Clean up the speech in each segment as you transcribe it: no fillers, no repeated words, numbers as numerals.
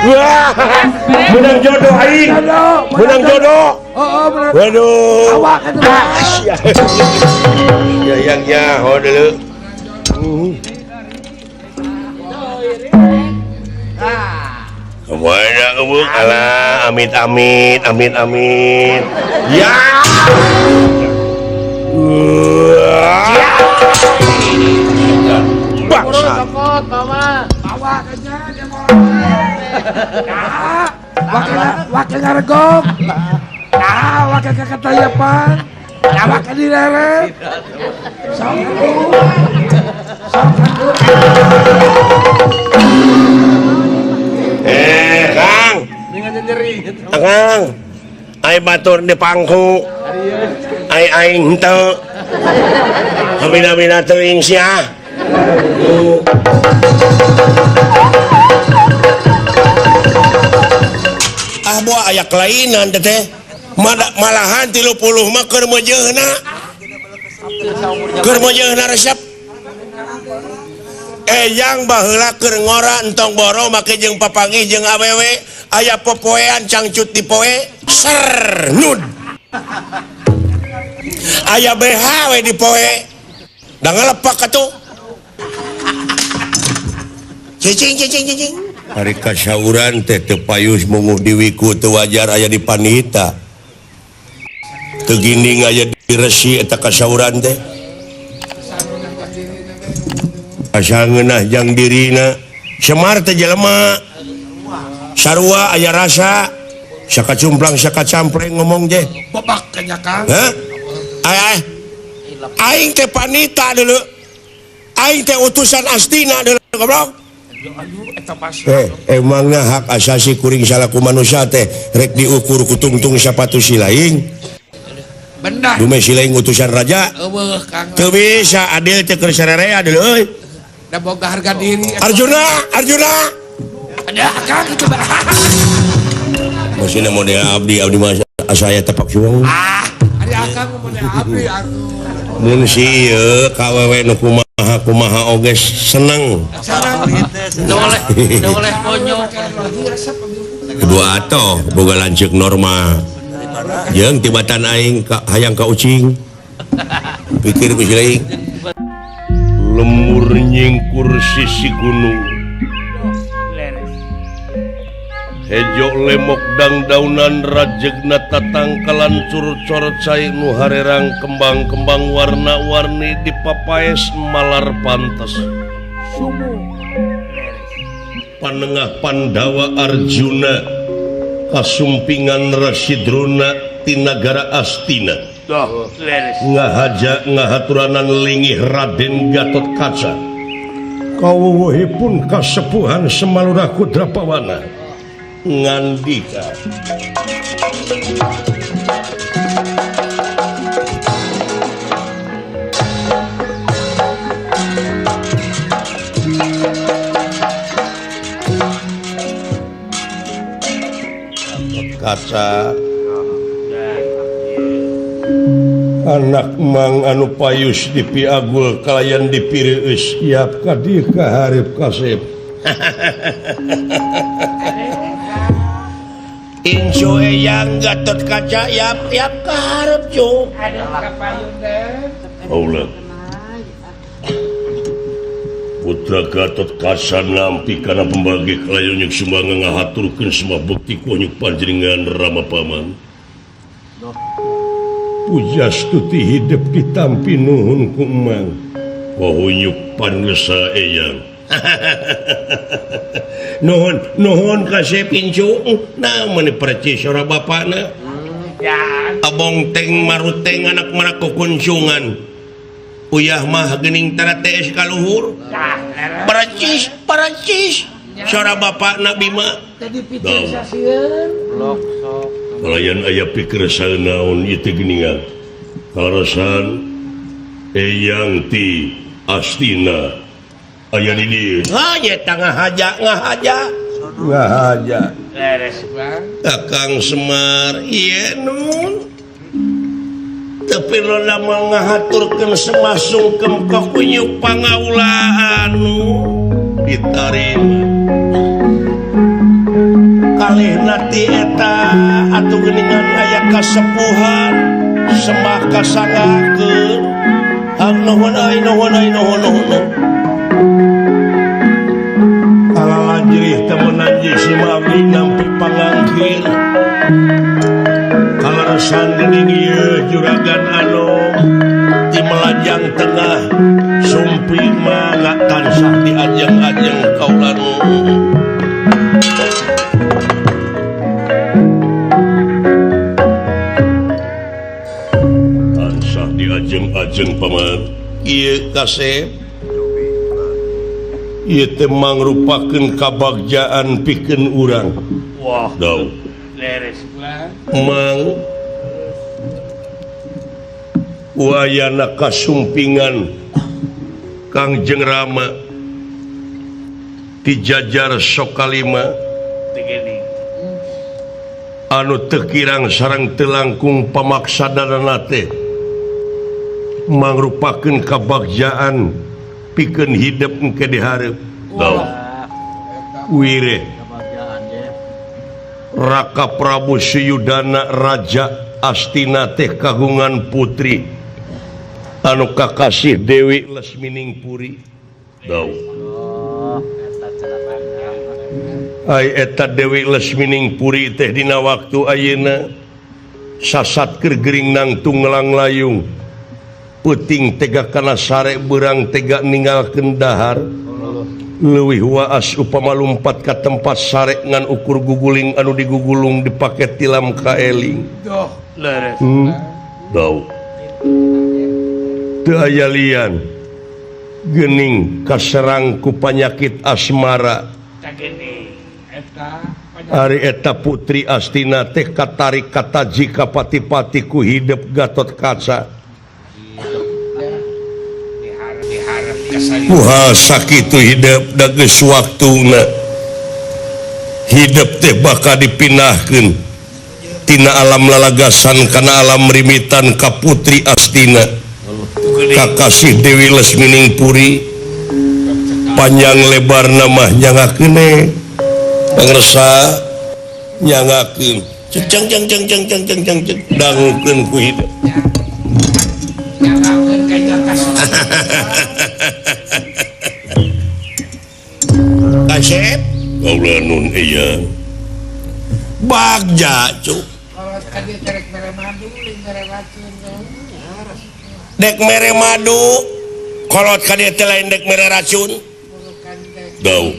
Wah, menang jodoh aing. Menang jodoh. Waduh. Awak atuh. Ya yang nyaho deuleu. Kemana kamu? Alah, amit amit amit amit. Ya. Bangsa. Wakil ngaregok. Nah, wakil keketayapan. Nah, wakil direret. Sok atuh. Sok atuh. Kang. Kang. Ai batur di pangku. Ai aing henteu. Kabina-bina teuing sia. Ah boa aya kelainan teh. Malahan 30 mah keur meujeuhna. Keur meujeuhna resep. Eyang baheula keur ngora entong boro make jeung papanggih jeung awewe aya popoean cangcut di poe ser nud. Aya BH we di poe. Da ngelepak atuh. Cicing cicing cicing. Hari kasauran teh teu payus munguh diwiku teu wajar aya di panita. Teu ginding aya di resi eta kasauran teh. Asa ngeunah jang dirina. Semar teh jelema. Sarua aya rasa. Sakacumplang sakacampleng ngomong teh. Bobak kanya Kang. Hah? Ai aing teh panita deuleu. Aing teh utusan Astina deuleu goblok. Emangnya hak asasi kuring salaku manusia teh rek diukur ku tungtung sapatu silaing. Benar. Dume silaing utusan raja. Eueuh Kang. Teu bisa adil teh keur sararea deuleu euy. Da boga harga diri. Arjuna, Arjuna. Ada Kang itu bah. Maksudna model abdi, abdi mah asa aya tepak suang. Ah, ari Akang model abdi atuh. Mun si ieu ka wewe nu kumaha kumaha oge seneng. Doleh konyol. Kedua atoh boga lanceuk norma. Jeung tibatan aing ka hayang ka ucing. Pikir ku silaing. Lemur nyingkur sisi gunung. Hejo lemok dangdaunan rajegna tatangkalan curcor cai nu harerang kembang-kembang warna-warni dipapaes malar pantes. Panengah Pandawa Arjuna kasumpingan Resi Drona ti nagara Astina. Ngahaja ngahaturanan lingih Raden Gatot Kaca. Kawuwuhipun kasepuhan Semalurah Kudrapawana. Ngandika Kaca anak mang anu payus dipiagul kalayan dipireueus siap ka dieu ka hareup kasep. Incu eyang Gatot Kaca yap yap ka hareup cu. Allah Putra Gatot Kaca nampi kana pembagi kalayan nyuk sumangga ngahaturkeun semua bekti ku nyuk panjenengan Rama Paman. Pujastuti hidup ditampi nuhun ku emang. Wahunyuk pangesa eyang. Nuhun nuhun kasep incu. Nah meuni percis sora bapana. Abong teng maruteng anak marak kukuncungan. Uyah mah geuning tara tees ka luhur. Percis percis sora bapana Bima. Kalayan aya pikir naon ieu teh geuningan. Kalaresan eyang ti Astina aya di dieu. Ha nya ngahaja ngahaja. Ngahaja. Leres bang. Kakang Semar ieu nun. Tapi lo mau ngahaturkeun semasungkem ka kunyuk pangaulaan nu ditarima. Salihna ti eta atuh geuningan aya kasepuhan sembah kasangakeun. Hang nuhun euy nuhun euy nuhun nuhun. Alalajrih temenan jeung si abdi nampi pangangkir. Kaleresan geuning ieu juragan anom di melajang tengah sumpi mah tansah diajeng-ajeng kaula nuhun. Tansah diajeng-ajeng paman. Ieu kasep ieu teh mangrupakeun kabagjaan pikeun urang. Wah, dau. Leres bulan. Mang wayana kasumpingan Kangjeng Rama ti jajar Sokalima anu teu kirang sareng teu langkung pamaksadanana teh mangrupakeun kabagjaan pikeun hidep engke dihareup. Dau. Wire Raka Prabu Suyudana Raja Astina teh kagungan putri anu kakasih Dewi Lesmining Puri. Dau. Ai eta Dewi Lesmining Puri teh dina waktu ayeuna sasat keur gering nangtung ngelang layung peuting tega kana sare beurang tega ninggalkeun dahar leuwih waas upama lumpat ka tempat sare ngan ukur guguling anu digugulung dipake tilam kaeling. Doh, leres. Dau. Teu aya lian geuning kaserang ku panyakit asmara. Ari eta putri Astina teh katarik kataji ka pati-pati ku hidep Gatot Kaca. Puha sakitu hidep da geus waktuna hidep teh bakal dipindahkeun tina alam lalagasan kana alam rimitan ka putri Astina kakasih Dewi Lesmining Puri. Panjang lebar nama nyangakeun pangersa nyangakeun ceng ceng ceng ceng ceng ceng ceng ceng dangukeun ku hidep. Kasep kaula nun iya bagja cuk dek mere madu kolot ka dieu teh lain dek mere racun. Dau.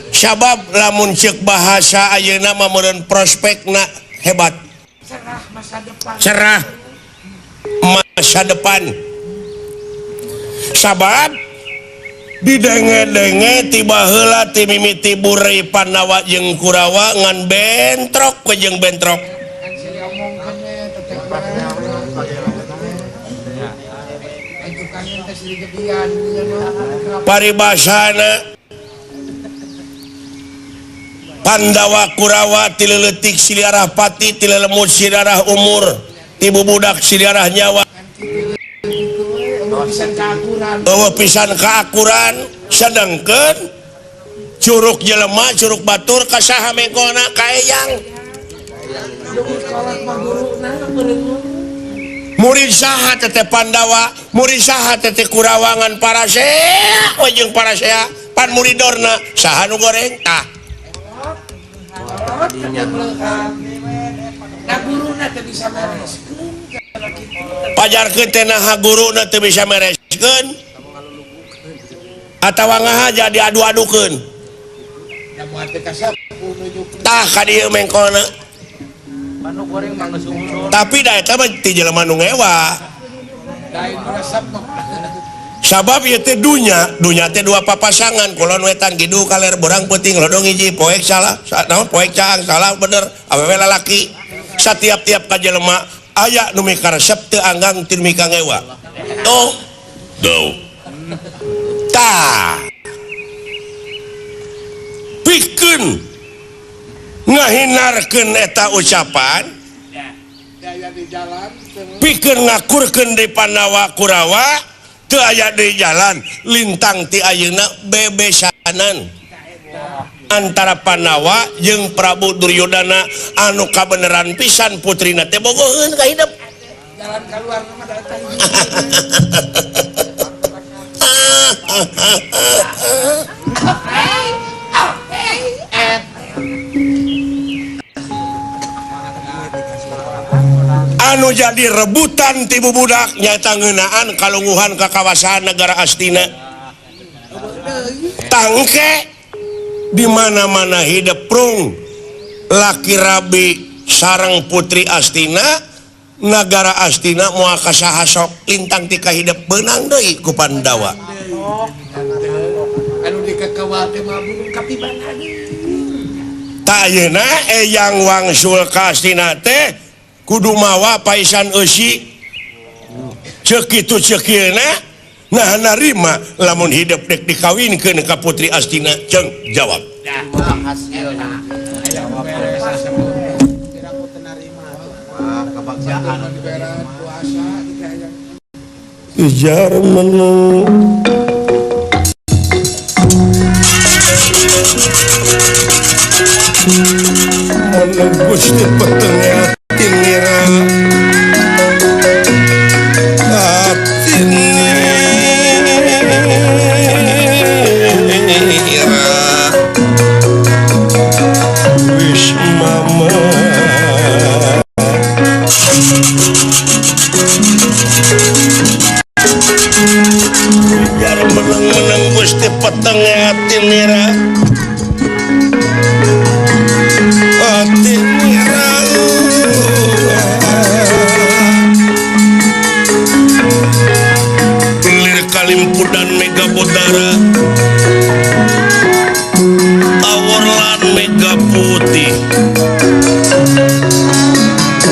Sabab lamun ceuk bahasa ayeuna mah meureun prospekna hebat. Cerah masa depan. Cerah masa depan. Sabab didenge-denge tiba heula ti mimiti burei Pandawa jeung Kurawa ngan bentrok we jeung bentrok. Paribasana Pandawa Kurawa ti leutik siliarah pati ti lelemut siliarah umur ti bubudak siliarah nyawa. Eueuh pisan kaakuran sedengkeun curug jelema curug batur ka saha mengkolna ka eyang. Murid saha teteh Pandawa, murid saha teteh Kurawangan parasea we jeung parasea pan muridorna saha nu goreng tah. Pajarkeun teh naha guruna teu bisa mereskeun atawa ngahaja diadu-adukeun. Tah ka dieu mengkolna. Tapi da eta mah ti jelema nu ngewa. Sabab ieu teh dunya, dunya teh dua papasangan, kulon wetan kidul kaler beurang peuting lodong hiji poek salah, naon poek caang salah bener, awewe lalaki. Satiap-tiap ka jelema aya nu mikaresep teu anggang teu mikangewa. Tuh. Dau. Tah. Pikeun ngahinarkeun eta ucapan, pikeun ngakurkeun di Pandawa Kurawa teu aya di jalan lintang ti ayeuna bebesanan. Antara Pandawa jeung Prabu Duryodana anu kabeneran pisan putrina teh bogoheun ka hidep. Jalan keluar mah da eta. Anu jadi rebutan ti bubudak nyaeta ngeunaan kalunguhan ka kawasan negara Astina. Tangke di mana-mana hidup prung laki rabi sareng putri Astina nagara Astina moal ka saha sok lintang ti kahidep beunang deui ku Pandawa. Anu dikakawal teh mah burung kapiban tah ayeuna eyang wangsul ka Astina teh kudu mawa paisan eusi ceuk kitu ceuk ieu nah narima lamun hidup dek dikawinkeun ka putri Astina ceung jawab. Ijar menu Gusti petengah tingira wis mama biar menang-menang Gusti petengah tinira atinira lir kalimpudan mega bodara aworlan mega putih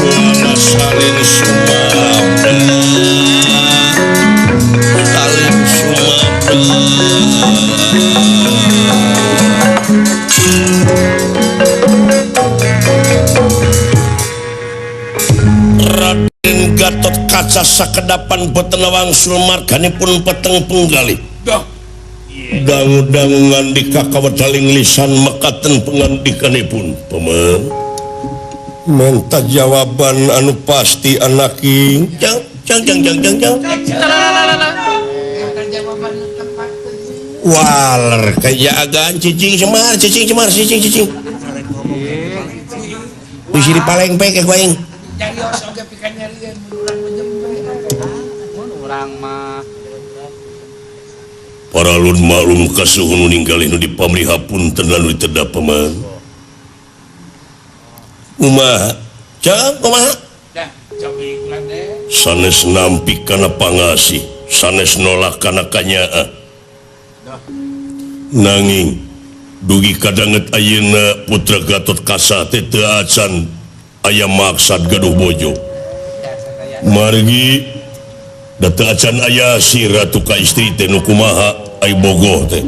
wala salin sumabda salin sumabda Raden Gatot Kaca sakedapan boten wangsul marganipun peteng penggalih. Dangu-dangu ngandika kawedaling lisan mekaten pengandikanipun paman menta jawaban anu pasti anaki jang jang jang jang jang jang waler kajagaan cicing cemar cicing cicing bisi dipalengpek ku aing nyarios oge pika nyarieun mun urang mah mun urang mah paralun maklum kasuhun nu ninggalih nu dipamrihapunten lan nu ditedap paman kumaha cang kumaha dah cobi ulang deh sanes nampi kana pangasih sanes nolak kana kanyaah nanging dugi kadanget ayeuna putra Gatot Kaca teh teu acan aya maksad gaduh bojo margi da teu acan aya si ratu ka istri teh nu kumaha ai bogoh teh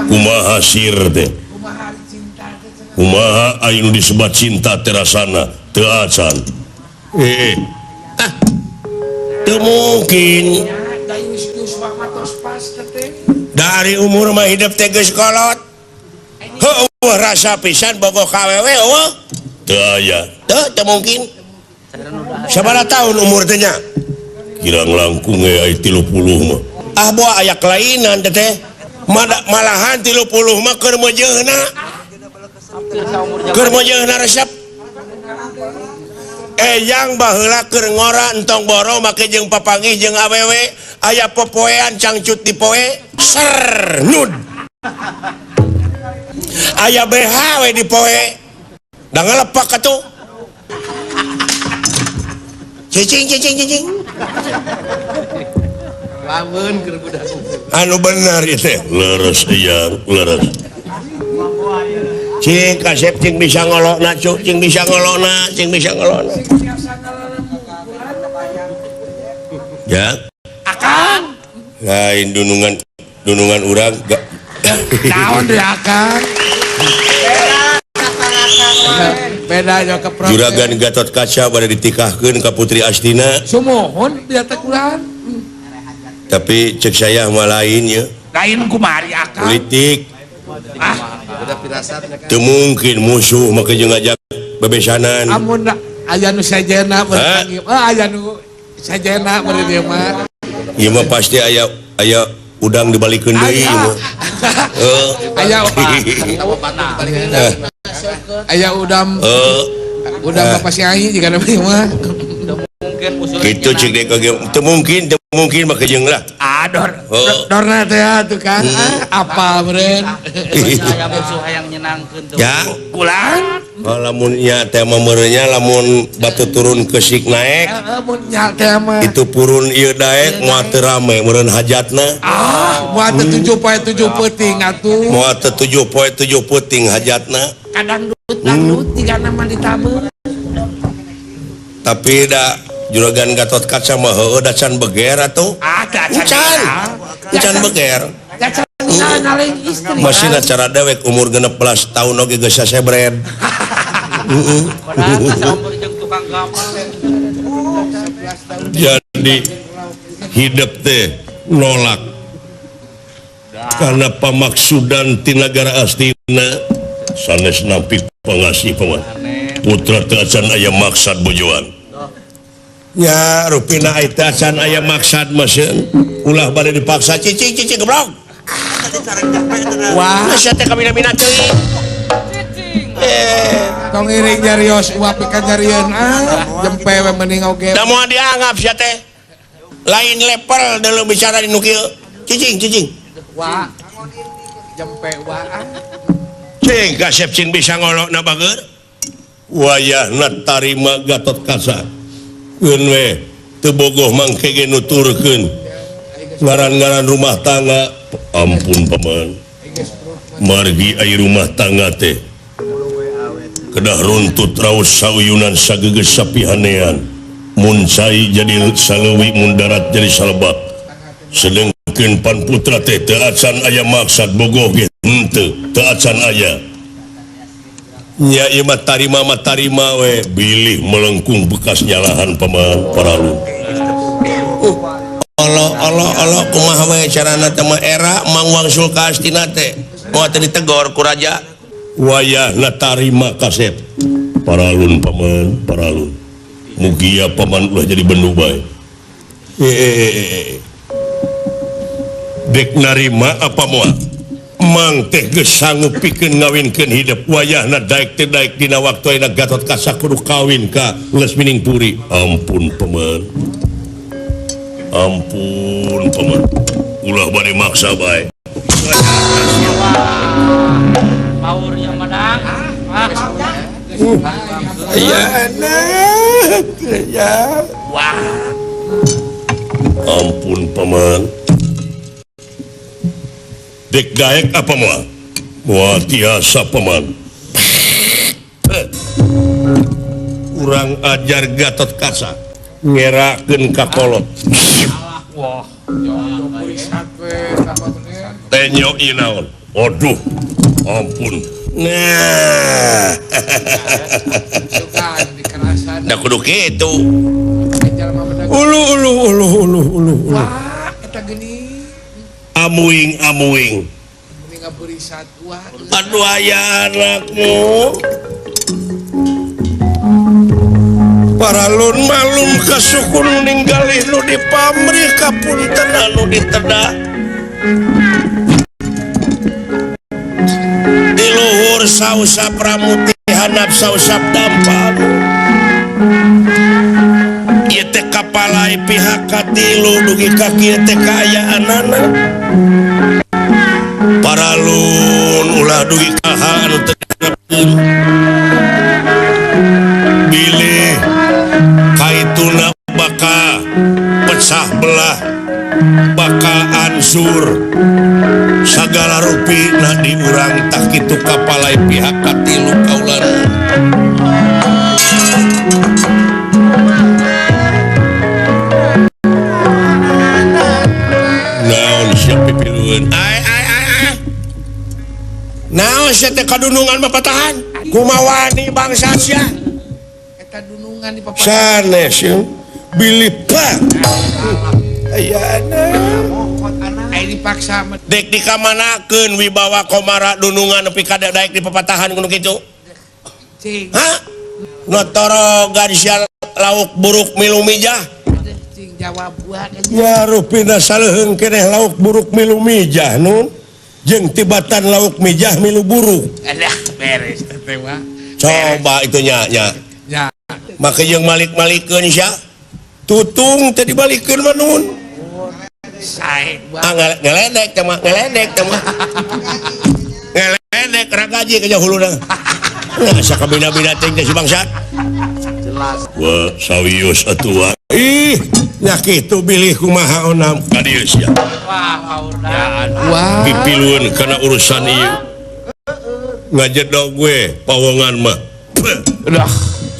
kumaha sir teh kumaha ai nu disebat cinta teh rasana teu acan ah teu mungkin dari umur mah hidup teh geus kolot heueuh rasa pisan bogoh ka awewe eueuh teu aya teu mungkin sabaraha tahun umur teh nya kirang langkung we aya 30 mah ah boa aya kelainan teh teh malahan 30 mah keur meujeuhna keur meujeuhna resep eyang baheula keur ngora entong boro make jeung papanggih jeung awewe aya popoean cangcut di poe ser nud aya BH we di poe da ngelepak atuh cicing cicing cicing lamun keur budak anu bener ieu teh leres eyang leres cing kasep cing bisa ngolokna cuk cing bisa ngolokna cing bisa ngolokna ya akang lain dunungan dunungan urang naon deui akang beda nya ke Juragan Gatot Kaca bade ditikahkeun ka Putri Astina sumuhun dia teh kurang tapi cek saya mah lain ye lain kumari akang politik ah Teu mungkin musuh make jeung ngajak bebesanan. Amun aya nu sajena meureun. Aya nu sajena meureun ieu mah. Ieu mah pasti aya aya udang dibalikeun deui ieu mah. Aya aya udam. Udang bapak si Ai jika nama mah. Gitu cik dek teu mungkin make jeung lah. Ah dor. Dorna teh atuh kan. Apa meureun. Aya musuh hayang nyenangkeun teu. Ya, kulan. Oh, lamun nya teh mah meureunnya lamun batu turun kesik naek. Mun nya teh mah. Itu purun ieu daek moal teu rame meureun hajatna. Ah, moal teu 7 poe 7 peuting atuh. Moal teu 7 poe 7 peuting hajatna. Kadang dangdut jigana mah ditabeun. Tapi da juragan Gatot Kaca mah heueuh da can beger atuh. Ah, can. Can beger. Masih cara dewek umur 16 tahun oge geus sasebred. Heeh. Jadi hidup teh nolak karena pamaksudan ti nagara Astina sanes nampi pangasih paman. Putra teu acan aya maksad bojoan. Ya rupina teu acan aya maksad mah sieun. Ulah bade dipaksa cicing cicing goblok. Wah, sia teh kamina-mina teuing. Tong ngiring nyarios uap ikan nyarieun ah jempe we mending oge. Da moal dianggap sia teh. Lain level dalam bicara di nu kieu. Cicing cicing. Wah. Jempe wah. Cing kasep cing bisa ngolokna bager. Wayahna tarima Gatot Kaca. Keun we teu bogoh mangke ge nuturkeun. Ngaran-ngaran rumah tangga ampun paman. Margi ai rumah tangga teh kedah runtut raos sauyunan sagegeus sapihanean. Mun cai jadi saleuwi mun darat jadi salebak. Sedengkeun pan putra teh teu acan aya maksad bogoh ge henteu teu acan aya. Nya ieu mah tarima we bilih melengkung bekas nyalahan paman paralu. Allah Allah Allah kumaha we carana teh mah era Mang Wangsul ka Astina teh moal teh ditegor ku raja. Wayahna tarima kasep paralun paman paralun. Mugia paman ulah jadi bendu bae. Dek narima apa moal? Mang teh geus sanggup pikeun ngawinkeun hidup wayahna daek teh daek dina waktu ayeuna Gatot Kaca kudu kawin ka Lesmining Puri. Ampun paman. Ampun paman. Ulah bade maksa bae. Paur yang menang. Ya anak, ya. Wah. Ampun paman. Dek daek apa moal? Moal tiasa paman. Kurang ajar Gatot Kaca ngerakeun ka kolot. Wah. Tenyo ieu naon? Aduh, ampun. Nah. Da kudu kitu. Ulu ulu ulu ulu ulu ulu. Wah, eta geuning. Amuing amuing. Aduh aya anakmu. Paralun malum kasukun ninggalih nu dipamrih kapunten anu ditedak. Di luhur sausap ramuti handap sausap dampal. Ieu teh kapalai pihak katilu dugi ka kieu teh kaayaanana. Paralun ulah dugi ka hal anu teu diharepkeun. Bilih kaituna bakal pecah belah bakal ansur sagala rupi na di urang tak kitu kapalai pihak katilu kaulan. Naon sia pipilueun? Ai ai ai ai. Naon sia teh kadunungan bapatahan? Kumawani bangsa sia? Eta dunungan di papatahan. Sanes ye. Bilih pak. Ayana. Ai di dipaksa. Dek dikamanakeun wibawa Komara dunungan nepi ka daek di papatahan kudu kitu. Cing. Hah? Notorogan sia lauk buruk milu mijah. Cing jawab buah. Ya rupina saleuheung keneh lauk buruk milu mijah nun. Jeung tibatan lauk mijah milu buruk. Alah beres teh mah. Coba itu nya nya. Ya. Maka jeung malik-malikeun sia. Tutung teh dibalikeun mah nun. Sae. Ah ngeledek teh mah, ngeledek teh mah. Ngeledek ragaji ka huluna. Asa kabina-bina teh si bangsat. Jelas. Wah, sawios atuh. Ih, nya kitu bilih kumaha onam ka dieu sia. Wah, paurna. Wah. Pipilueun kana urusan ieu. Ngajedog we pawongan mah. Udah.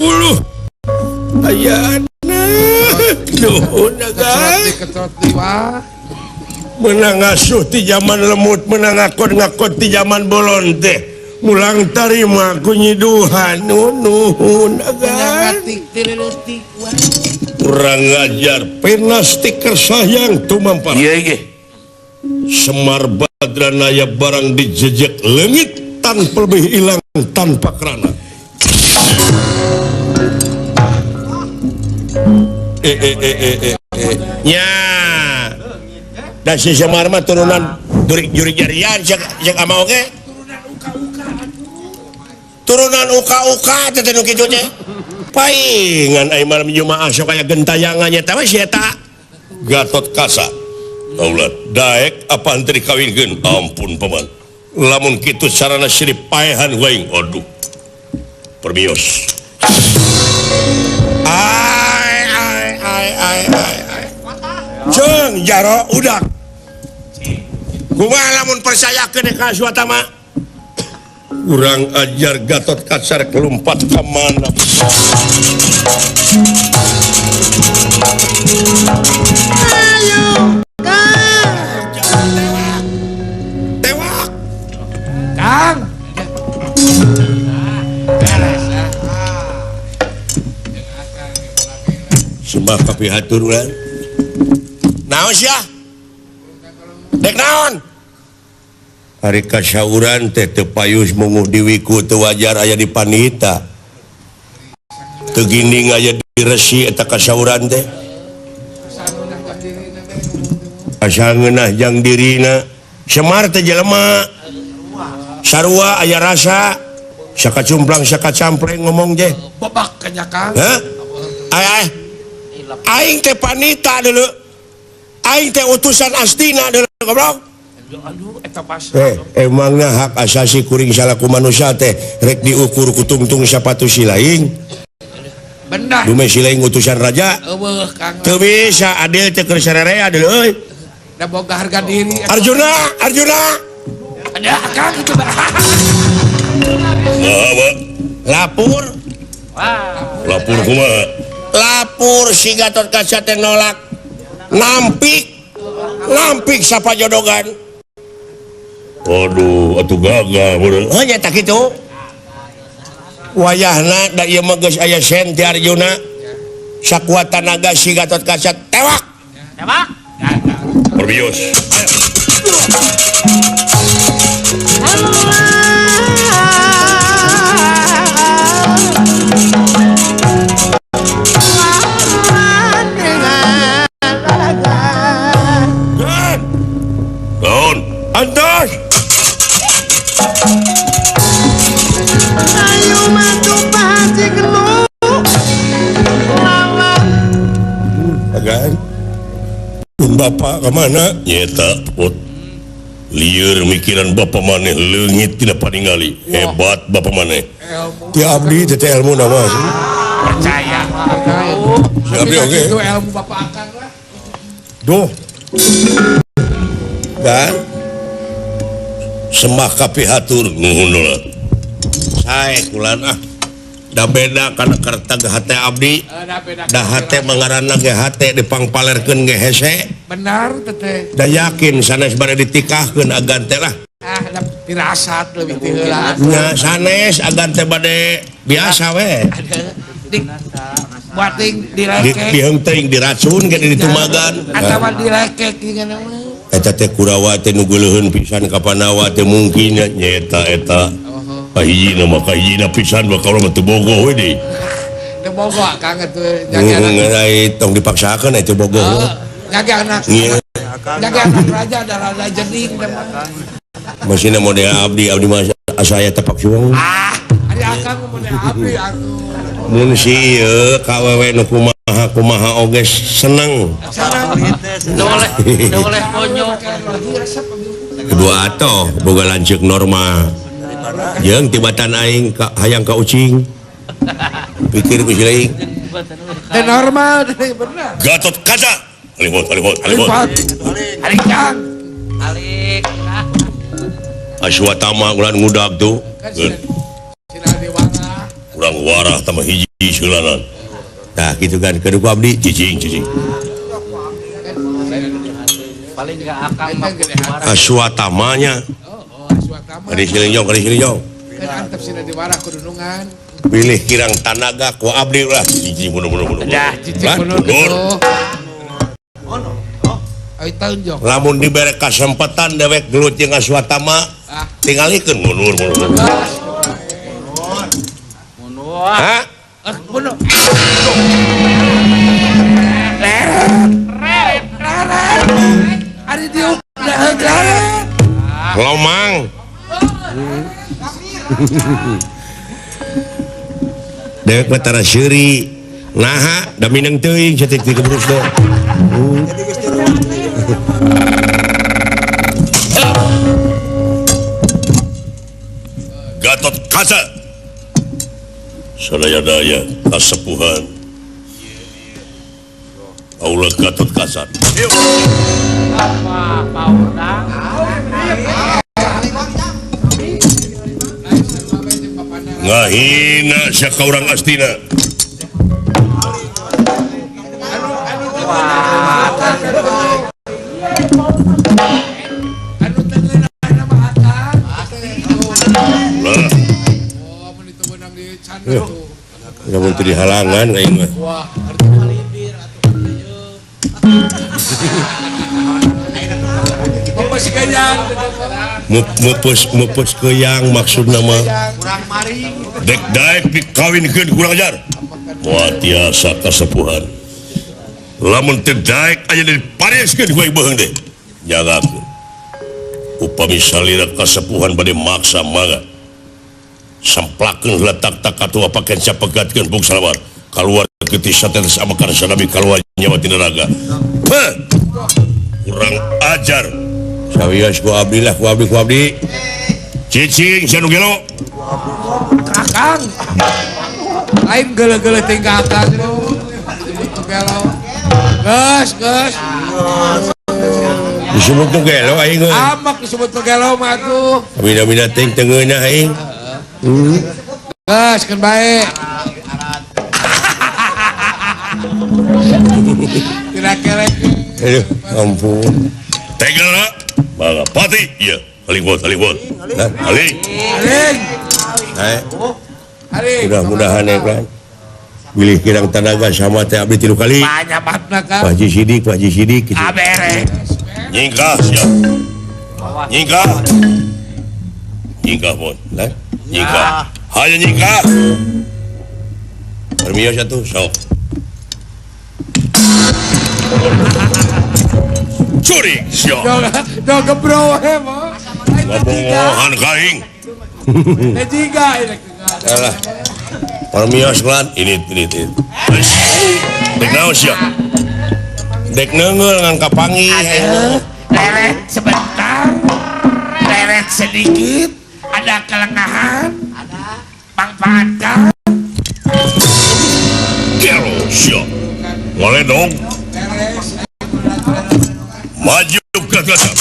Uluh. Ayana. Nuhun guys. Menang ngasuh ti zaman lemut, menang ngakon-ngakon ti zaman bolon teh. Mulang tarima ku nyiduhan nuhun agan. Kurang ngajar penas tiker sayang tumampar. Iya iya. Semar Badranaya barang dijejek leungit tanpa lebih hilang tanpa kerana. Ya. Dan si Semar mah turunan jurik jarian cek ama oge. Turunan uka-uka teh nu kitu teh. Paingan ai malam Jumaah sok aya gentayangan nya teh si eta. Gatot Kaca. Daulat daek apa henteu dikawinkeun? Ampun paman. Lamun kitu sarana sirip paehan waing. Aduh. Permios. Ai ai ai ai ai. Jeung jaro udak. Kumaha lamun percayakeun ka Aswatama? Kurang ajar Gatot Kaca kelumpat ka mana? Ayo, Kang. Tewak. Kang. Beres ah. Sembah kapihatur urang. Naon sia? Dek naon? Hari kasauran teh teu payus munguh diwiku teu wajar aya di panita. Teu ginding aya di resi eta kasauran teh. Asa ngeunah jang dirina. Semar teh jelema. Sarua aya rasa. Sakacumplang sakacampleng ngomong teh. Bebak kanya Kang. Hah? Ai ai. Aing teh panita dulu. Aing teh utusan Astina dulu goblok. Aduh, eta pas. Emangna hak asasi kuring salaku manusia teh rek diukur ku tungtung sapatu silaing. Benar. Dume silaing utusan raja. Eueuh Kang. Teu bisa adil teh keur sararea adil euy. Da boga harga diri. Arjuna, Arjuna. Ada Kang itu. Bawa lapor. Wah. Lapor kumaha? Lapor si Gatot Kaca teh nolak. Nampik. Nampik sapajodogan. Aduh, atuh gagah meureun. Heuh nya tah kitu. Wayahna da ieu mah geus aya sen ti Arjuna. Sakuat tanaga si Gatot Kaca tewak. Tewak. Perbios. Naon? Antos. Ayo matu pahaji gelu. Lawan. Agan. Pun bapak kemana? Nyeta put. Lieur mikiran bapak maneh leungit tidak paningali. Hebat bapak maneh. Ti abdi teh ilmu nama. Percaya. Si abdi oge. Itu ilmu bapak akang lah. Duh. Kan? Sembah kapihatur nuhun lah. Sae kulan ah. Da beda kana kertag hate abdi. Da hate mangaranna ge hate dipangpalerkeun ge hese. Benar teteh. Da yakin sanes bade ditikahkeun agan teh lah. Ah, da pirasat leuwih ti heula. Nya sanes agan teh bade biasa we. Di buating dilekek. Diheung teuing diracun ge ditumagan. Atawa dilekek jeung mah. Eta teh Kurawa teh nu geuleuheun pisan ka Pandawa teh mungkin nyaeta eta. Kahijina mah kahijina pisan bakal mah teu bogoh we deui. Teu bogoh Akang atuh jaga anak. Tong dipaksakeun atuh bogoh. Jaga anak. Jaga anak raja da raja jening teh. Masina model abdi abdi mah asa aya tepak suang. Ah, ari Akang model abdi atuh. Mun si ieu ka wewe nu kumaha kumaha oge seneng. Teu boleh konyol. Kedua atoh boga lanceuk normal. Jeung tibatan aing ka hayang ka ucing. Pikir ku silaing. Teu normal deui bener. Gatot Kaca. Alihot alihot alihot. Alik Kang. Alik. Aswatama ulah ngudag tuh. Kurang warah tambah hiji seulanan. Nah gitu kan kedua ku abdi cicing cicing. Paling enggak akang mah Aswatamanya. Kari silinjong, kari silinjong. Kan antep sina diwarah kudunungan. Pilih kirang tanaga ku abdi ulah cicing mundur mundur mundur. Dah cicing mundur. Lamun dibere kasempatan dewek gelut jeung Aswatama tingalikeun mundur mundur. Mundur. Hah? Mundur. Ari diuk daheug leret. Lomang. Dewek mah tara seuri. Naha da mineng teuing saeutik ti kebrus teh. Gatot Kaca sadaya-daya kasepuhan Aula Gatot Kaca. Apa paurna? Ngahina sia ka urang Astina. Lamun teu dihalangan aing mah. Wah, mupus keyang maksudna mah. Dek daek dikawinkeun kurang ajar. Moal tiasa kasepuhan. Lamun teu daek aya dipareskeun ku aing beuheung teh. Jagakeun. Upami salira kasepuhan bade maksa mangga. Samplakeun letak tak katua paken sapegatkeun bung salawat. Kaluar getih satetes amekan sanabi kaluar nyawa tina raga. Heh. Kurang ajar. Sawios ku abdi lah ku abdi ku abdi. Cicing sia nu gelo. Kakang. Lain geuleuh-geuleuh teh ka akang. Disebut gelo. Geus, geus. Disebut nu gelo aing euy. Amak disebut nu gelo mah atuh. Mina-mina teh teu ngeunah aing. Geus keun bae. Tidak kelek. Aduh, ampun. Tega mangga pati ieu. Aling bot, aling bot. Aling. Aling. Aling. Mudah-mudahan ya kan. Bilih kirang tanaga sama teh abdi 3 kali. Banyak batna kan. Pak Haji Sidik, Pak Haji Sidik gitu. Aberes. Nyingkah siap. Nyingkah. Nyingkah bot. Lah, nyingkah. Hayo nyingkah. Permios atuh sok. Curi siap. Do gebro we mah. Ngobongohan ka aing. Teh jiga ini. Alah. Permios lan ini. Dek naon sia? Dek neungeul ngan kapanggih. Leret sebentar. Leret sedikit, ada kelengahan. Ada. Pangpangkan. Gelo sia. Ngaledong. Maju ke atas.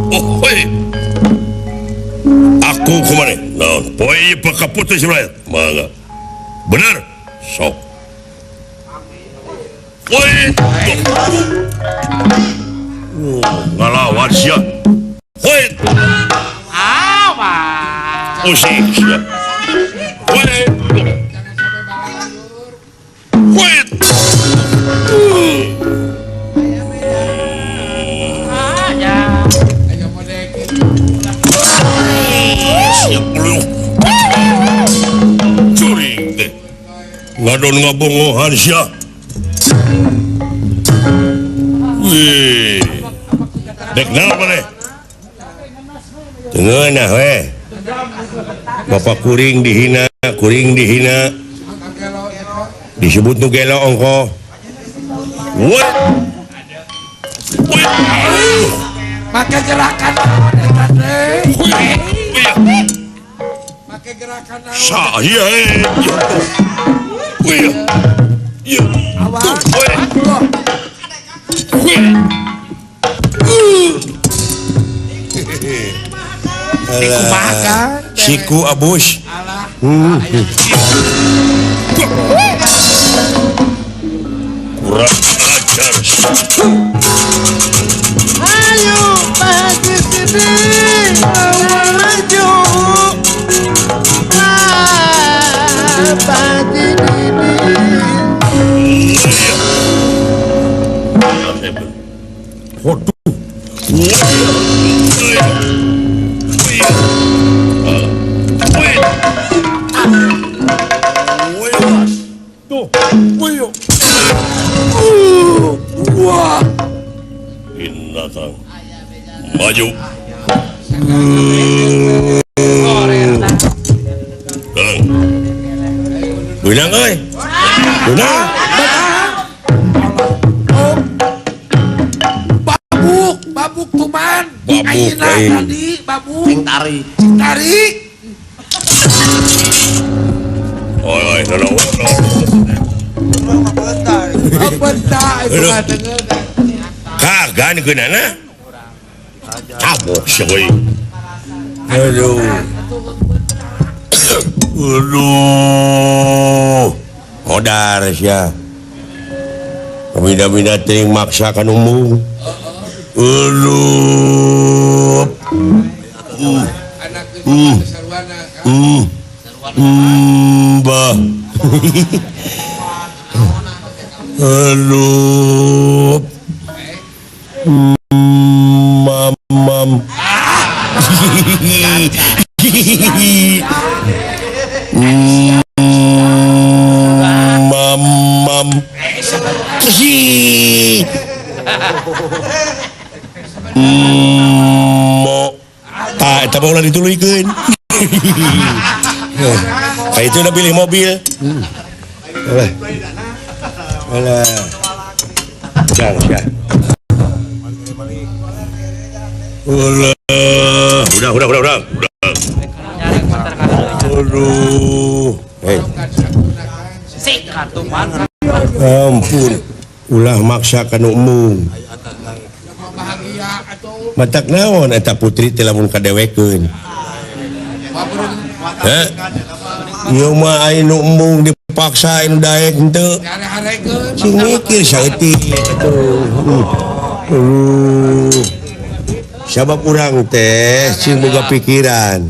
Oh, hoi. Aku kemana? Naon? Poe pakaputus rakyat. Mangga. Benar. Sok. Woi. Ngalawan sia. Woi. Awas. Usik sia. Woi. Woi. Curing teh. Ngadon ngabongohan sia. Wih. Dek naon maneh? Teu ngeunah we. Bapak kuring dihina, kuring dihina. Disebut nu gelo ongkoh. Woi. Woi. Make gerakan naon eta teh? Make gerakan naon? Saya. Wih. Iya. Awas. Siku abus. Kurang ajar. Ayo Pak Haji sini maju. Pak Haji Didi. Waduh. Binatang maju. Benang euy. Benang. Babuk, babuk tuman. Babuk tadi, babuk. Cing tarik. Cing tarik. Oi, oi, no, no. Bentar, itu kagan geunana. Cabok sia euy. Aduh. Aduh. Modar sia. Pamida-mida teuing maksa ka nu. Aduh. Bah. Aduh. Mam mam. Mam mam. Mo. Tah eta mah ulah dituluykeun. Kayak itu udah pilih mobil. Alah. Alah. Jang, jang. Ulah. Udah. Aduh. Hei. Ampun. Ulah maksa ka nu embung. Matak naon eta putri teh lamun kadewekeun. Heh. Ieu mah aya nu embung dipaksa anu daek henteu. Sing mikir saeutik atuh. Sabab urang teh sing boga pikiran.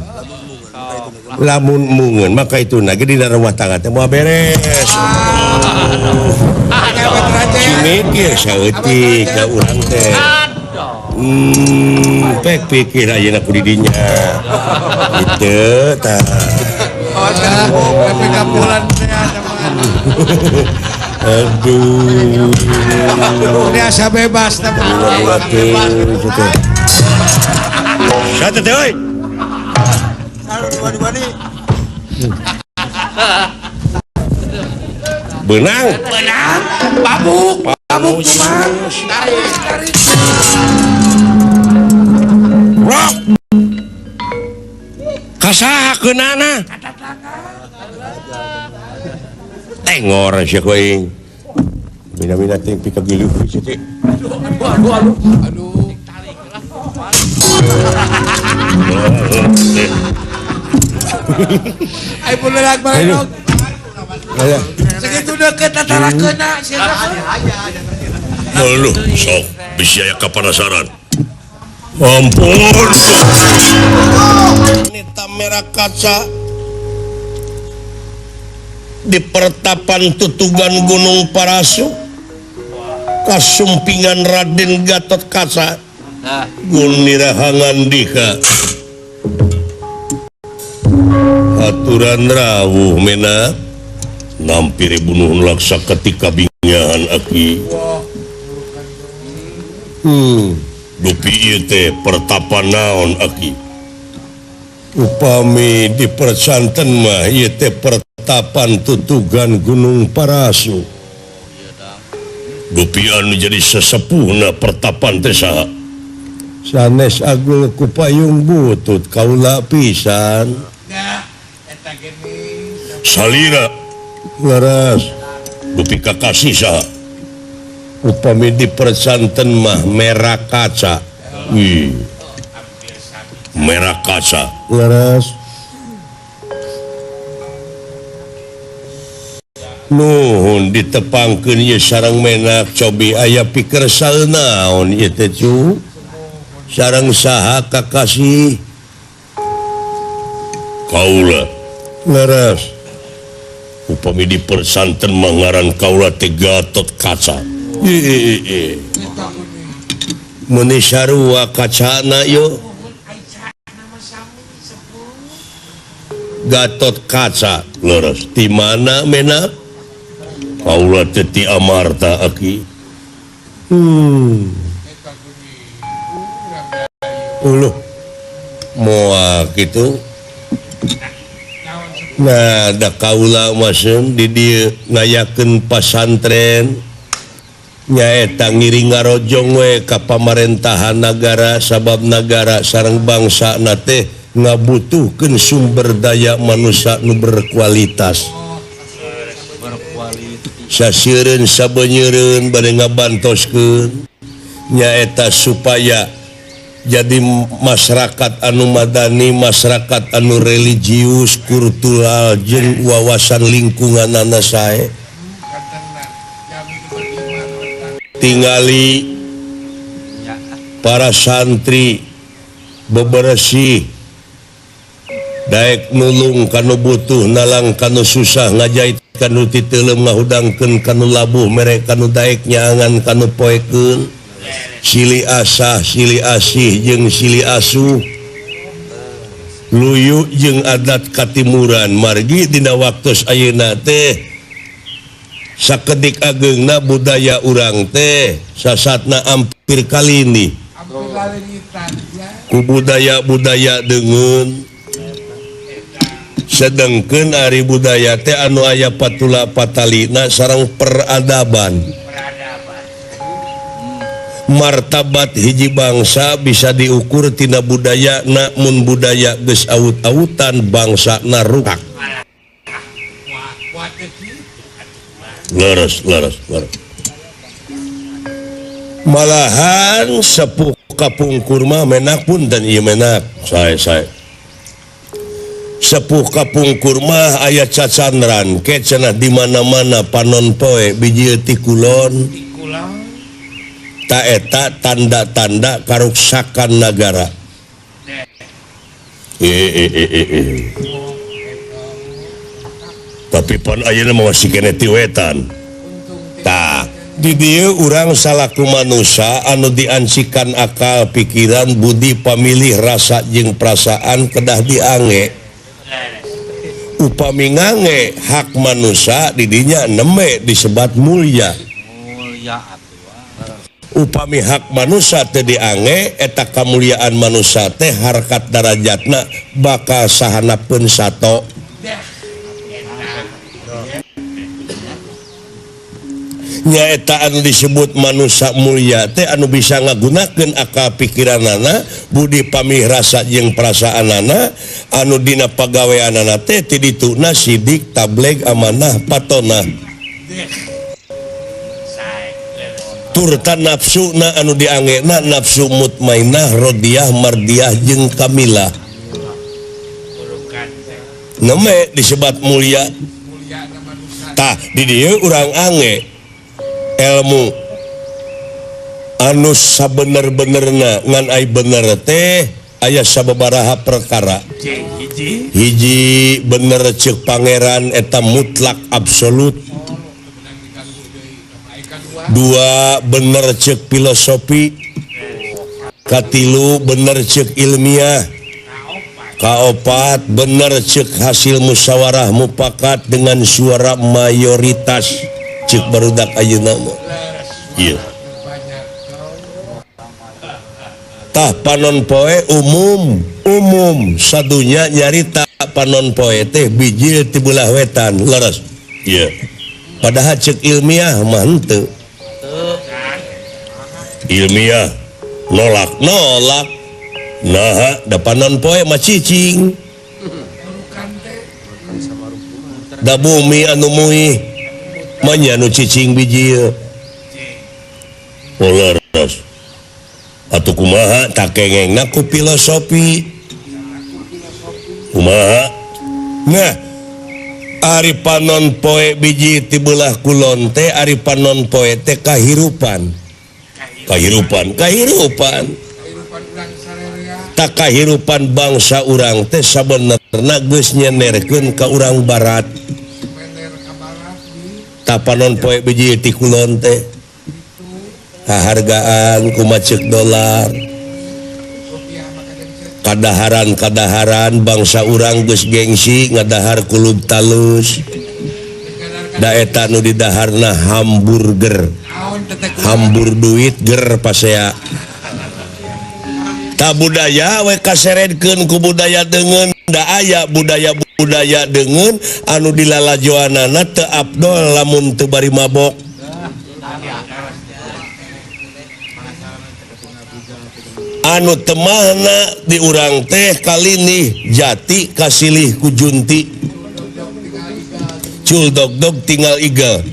Lamun embungeun maka itu ge dina rumah tangga teh moal beres. Sing mikir saeutik ka urang teh. Pek pikir ayeuna ku didinya. Gitu tah. Aduh. Ini asa bebas teh. Satu teh euy. Benang. Benang. Babuk. Babuk kumaha? Tarik, tarik. Rok. Kasaha keunana? Tengor sia ku aing. Mina-mina teh pikagilu sia teh. Aduh, aduh, aduh. Ai boleh lagi. Sakitu deukeut tatarakeuna sia. Halo, sok bisi aya kapanasaran. Ampun. Nita merah kaca di pertapan tutugan Gunung Parasu kasumpingan Raden Gatot Kaca Gunirahangan Dika aturan rawuh mena nampiri bunuh laksa ketika bingahan aki dupi ieu teh pertapan naon aki upami di persanten mah ieu teh pertapan tutugan Gunung Parasu dupi anu jadi sesepuhna pertapan teh saha sanes agul ku payung butut kaula pisan salira leres dupi kakasih saha upami di persanten mah merah kaca. Wih. Merah kaca leres nuhun ditepangkeun ieu sareng menak cobi aya pikersal naon ieu teh cu sareng saha kakasih kaula leres upami di persanten mah ngaran kaula teh Gatot Kaca. Meni sarua kacana yo Gatot Kaca leres di mana menak kaula teh ti Amarta aki uluh moal kitu nah da kaula mah di dieu ngayakeun pasantren nyaeta ngiring ngarojong we ka pamarentahan nagara sabab nagara sareng bangsa na teh ngabutuhkeun sumber daya manusia nu berkualitas. Sasieureun sabenyeureun bade ngabantoskeun nyaeta supaya jadi masyarakat anu madani, masyarakat anu religius, kultural jeung wawasan lingkunganana sae. Tingali para santri beberesih daek nulung kanu butuh nalang kanu susah ngajait kanu titeuleum ngahudangkeun kanu labuh mere kanu daek nyaangan kanu poekeun sili asah sili asih jeung sili asuh luyu jeung adat katimuran margi dina waktos ayeuna teh sakedik ageungna budaya urang teh sasatna ampir kalini ku budaya-budaya deungeun sedengkeun ari budaya teh anu aya patula patalina sareng peradaban martabat hiji bangsa bisa diukur tina budaya namun budaya geus awut-awutan bangsana rusak. Leres, leres, leres. Malahan sepuh kapungkur mah menak pun dan ieu menak. Sae sae. Sepuh kapungkur mah aya cacandran ke cenah di mana-mana panon poe biji ti kulon. Ta eta tanda-tanda karuksakan nagara. Tapi pan ayeuna mah masih keneh ti wetan. Tah, di dieu urang salaku manusia anu diancikan akal, pikiran, budi, pamilih, rasa jeung perasaan kedah diange. Upami ngange hak manusia di dinya nembe disebat mulia. Upami hak manusia teh diange eta kamuliaan manusia teh harkat darajatna bakal sahanapeun sato. Nyaeta anu disebut manusia mulia teh anu bisa ngagunakeun akal pikiranana, budi pamih rasa jeung perasaanana, anu dina pagaweanana teh ti dituna sidik, tableg, amanah, patona. Turta nafsuna anu diangena nafsu mutmainah, rodiah, mardiah jeung kamilah. Neme disebat mulia. Tah di dieu urang ange ilmu anu sabener-benerna ngan ai bener teh aya sababaraha perkara. Hiji bener ceuk pangeran eta mutlak absolut. Dua bener ceuk filosofi. Katilu bener ceuk ilmiah. Kaopat bener ceuk hasil musyawarah mufakat dengan suara mayoritas ceuk barudak ayeuna mah. Ieu. Tah panon poe umum, umum sadunya nyarita panon poe teh bijil ti belah wetan, leres. Ieu. Padahal ceuk ilmiah mah henteu. Ilmiah nolak nolak. Nah, da panon poe mah cicing. Da bumi anu muih mah nya nu cicing bijil. Oh, leres. Atuh kumaha tak kengengna ku filosofi. Kumaha? Nah, ari panon poe biji ti belah kulon teh ari panon poe teh kahirupan. Kahirupan, kahirupan. Tak kahirupan bangsa urang teh sabenerna geus nyenerkeun ka urang barat. Ta panon poe biji ti kulon teh kahargaan kumaha ceuk dolar. Kadaharan-kadaharan bangsa urang geus gengsi ngadahar kulub talus. Da eta nu didaharna hamburger. Hambur duit ger pasea. Ta budaya we kaseredkeun ku budaya deungeun da aya budaya-budaya deungeun anu dilalajoanana teu abdol lamun teu bari mabok. Anu temahna di urang teh kalinih jati kasilih ku junti. Cul dog-dog tinggal igel.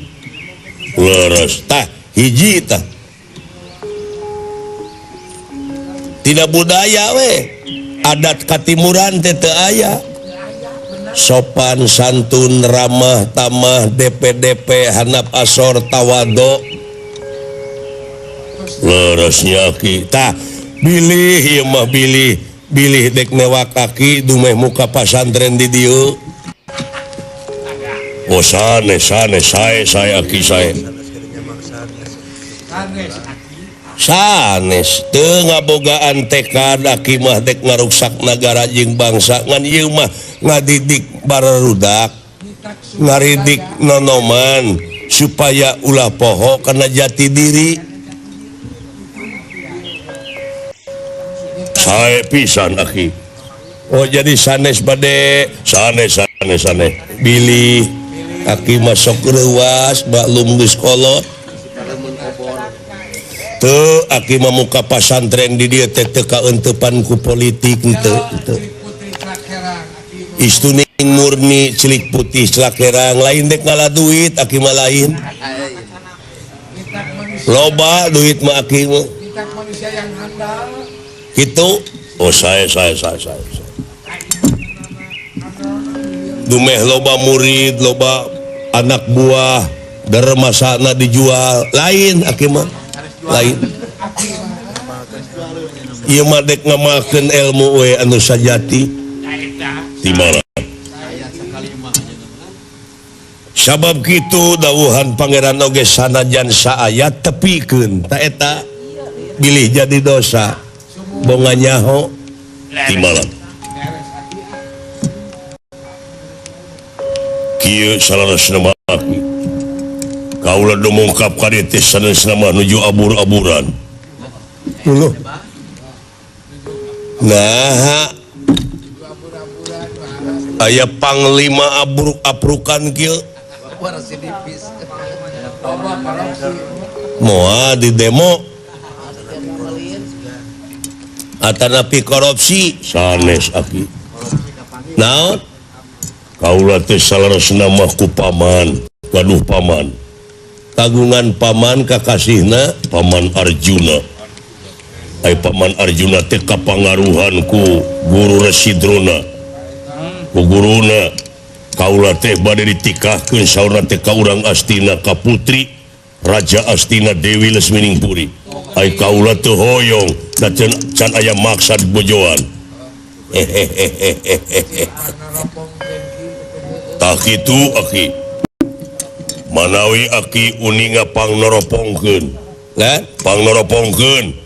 Leres tah hiji tah. Tidak budaya we. Adat katimuran teh teu aya. Sopan santun ramah tamah DPDP hanap asor tawado. Leresnya ki tah bilih ieu mah bilih bilih dek newak kaki dumeh muka pasantren di dieu. Oh sanes sanes sae sae aki sae. Sanes teu ngabogaan tekad aki mah dek ngaruksak nagara jeung bangsa ngan ieu mah ngadidik barudak ngaridik nonoman supaya ulah poho kana jati diri. Sae pisan aki. Oh jadi sanes bade sanes sanes sanes bilih aki masuk reuas maklum geus kolot. Teu aki mah muka pasantren di dieu teh teu kaeuntepan ku politik teu teu. Istuning murni cilik putih celakerang lain dek ngala duit aki mah lain. Loba duit mah aki mah. Gitu. Oh saya. Dumeh loba murid, loba anak buah, dermasana dijual, lain aki mah. Lain. Ieu mah dek ngamalkeun ilmu we anu sajati. Di mana? Sabab kitu dawuhan pangeran oge sanajan saayat tepikeun ta eta bilih jadi dosa. Bonga nyaho di malam. Kieu salaresna mah aki. Kaula dumungkap ka dieu teh sanesna mah nuju abur-aburan. Uluh. Nah, aya panglima abruk-abrukan kieu. Moal di demo. Atanapi korupsi sanes aki. Naon? Kaula teh saleresna mah ku paman, gaduh paman. Kagungan paman kakasihna Paman Arjuna. Ai Paman Arjuna teh kapangaruhan ku Guru Resi Drona. Ku guruna Kaula teh bade ditikahkeun saurna teh ka urang Astina ka putri Raja Astina Dewi Lesminingpuri. Ai kaula teu hoyong da can aya maksad bojoan. Tah kitu aki. Manawi aki uninga pangnoropongkeun. Lah, pangnoropongkeun.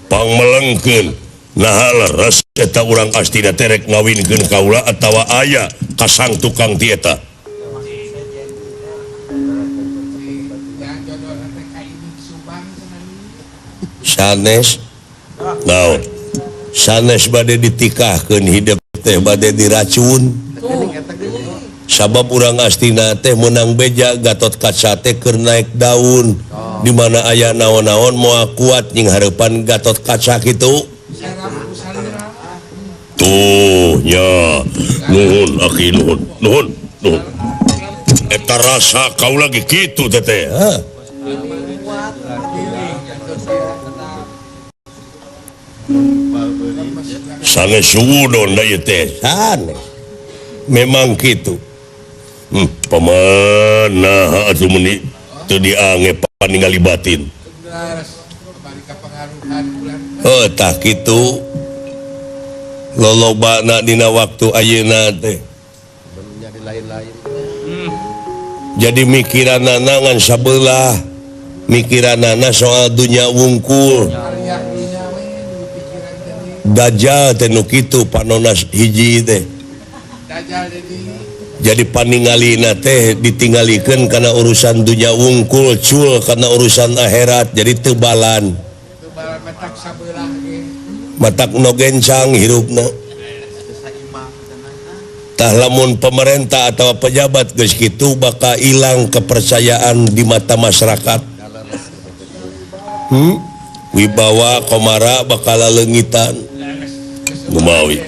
Pangmelengkeun. Nah leres eta urang Astina terek ngawinkeun kaula atawa aya kasang tukang ti eta. Sanes naon? Sanes bade ditikahkeun hidep teh bade diracun. Sabab urang Astina teh meunang beja Gatot Kaca teh keur naek daun. Di mana aya naon-naon moal kuat nying hareupan Gatot Kaca kitu. Tuh nya nuhun aki nuhun nuhun nuhun eta rasa kau lagi kitu teteh ha? Sanes suudon da ieu teh sanes memang kitu paman naha atuh meuni teu diange paningali batin. Oh tah kitu lolobana dina waktu ayeuna teh jadi mikiranana ngan sabelah mikiranana soal dunya wungkul dajjal teh nu kitu panona hiji teh jadi paningalina teh ditinggalikeun kana urusan dunya wungkul cul kana urusan akhirat jadi tebalan matak no gencang hirupna. Tah lamun pemerintah atau pejabat geus kitu bakal hilang kepercayaan di mata masyarakat. Wibawa komara bakal leungitan. Gumawi.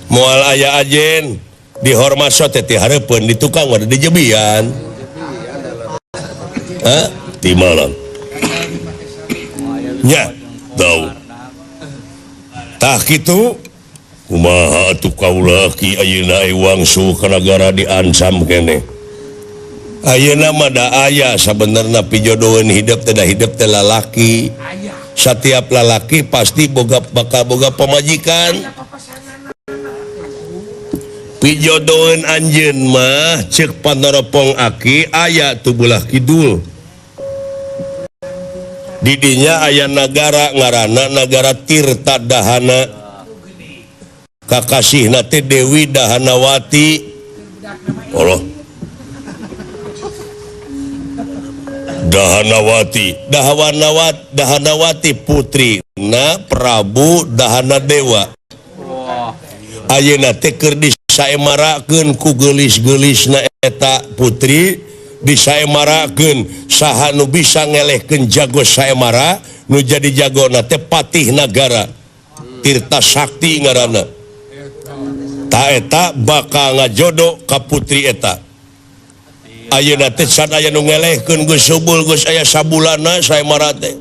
Moal aya ajen dihormat teh ti hareupeun di tukang mah dijebian. Hah? Ti malam. Nya, tahu. Tah kitu kumaha atuh kaula ki ayeuna wangsu ka nagara diancam keneh. Ayeuna mah da aya sabenerna pijodoheun hidup teh da hidup teh lalaki. Satiap lalaki pasti boga bakal boga pamajikan. Pijodoheun anjeun mah ceuk panoropong aki aya tu belah kidul. Didinya aya nagara ngaranna nagara Tirta Dahana. Kakasihna teh Dewi Dahanawati. Allah. Dahanawati, Dahanawati putri na Prabu Dahanadewa. Ayeuna teh keur disaemarakeun ku geulis-geulisna eta putri disaemarakeun saha nu bisa ngelehkeun jago saemara nu jadi jagona teh patih nagara Tirta Sakti ngaranna. Ta eta bakal ngajodo ka putri eta. Ayeuna teh can aya nu ngelehkeun geus subul geus aya sabulana saemara teh.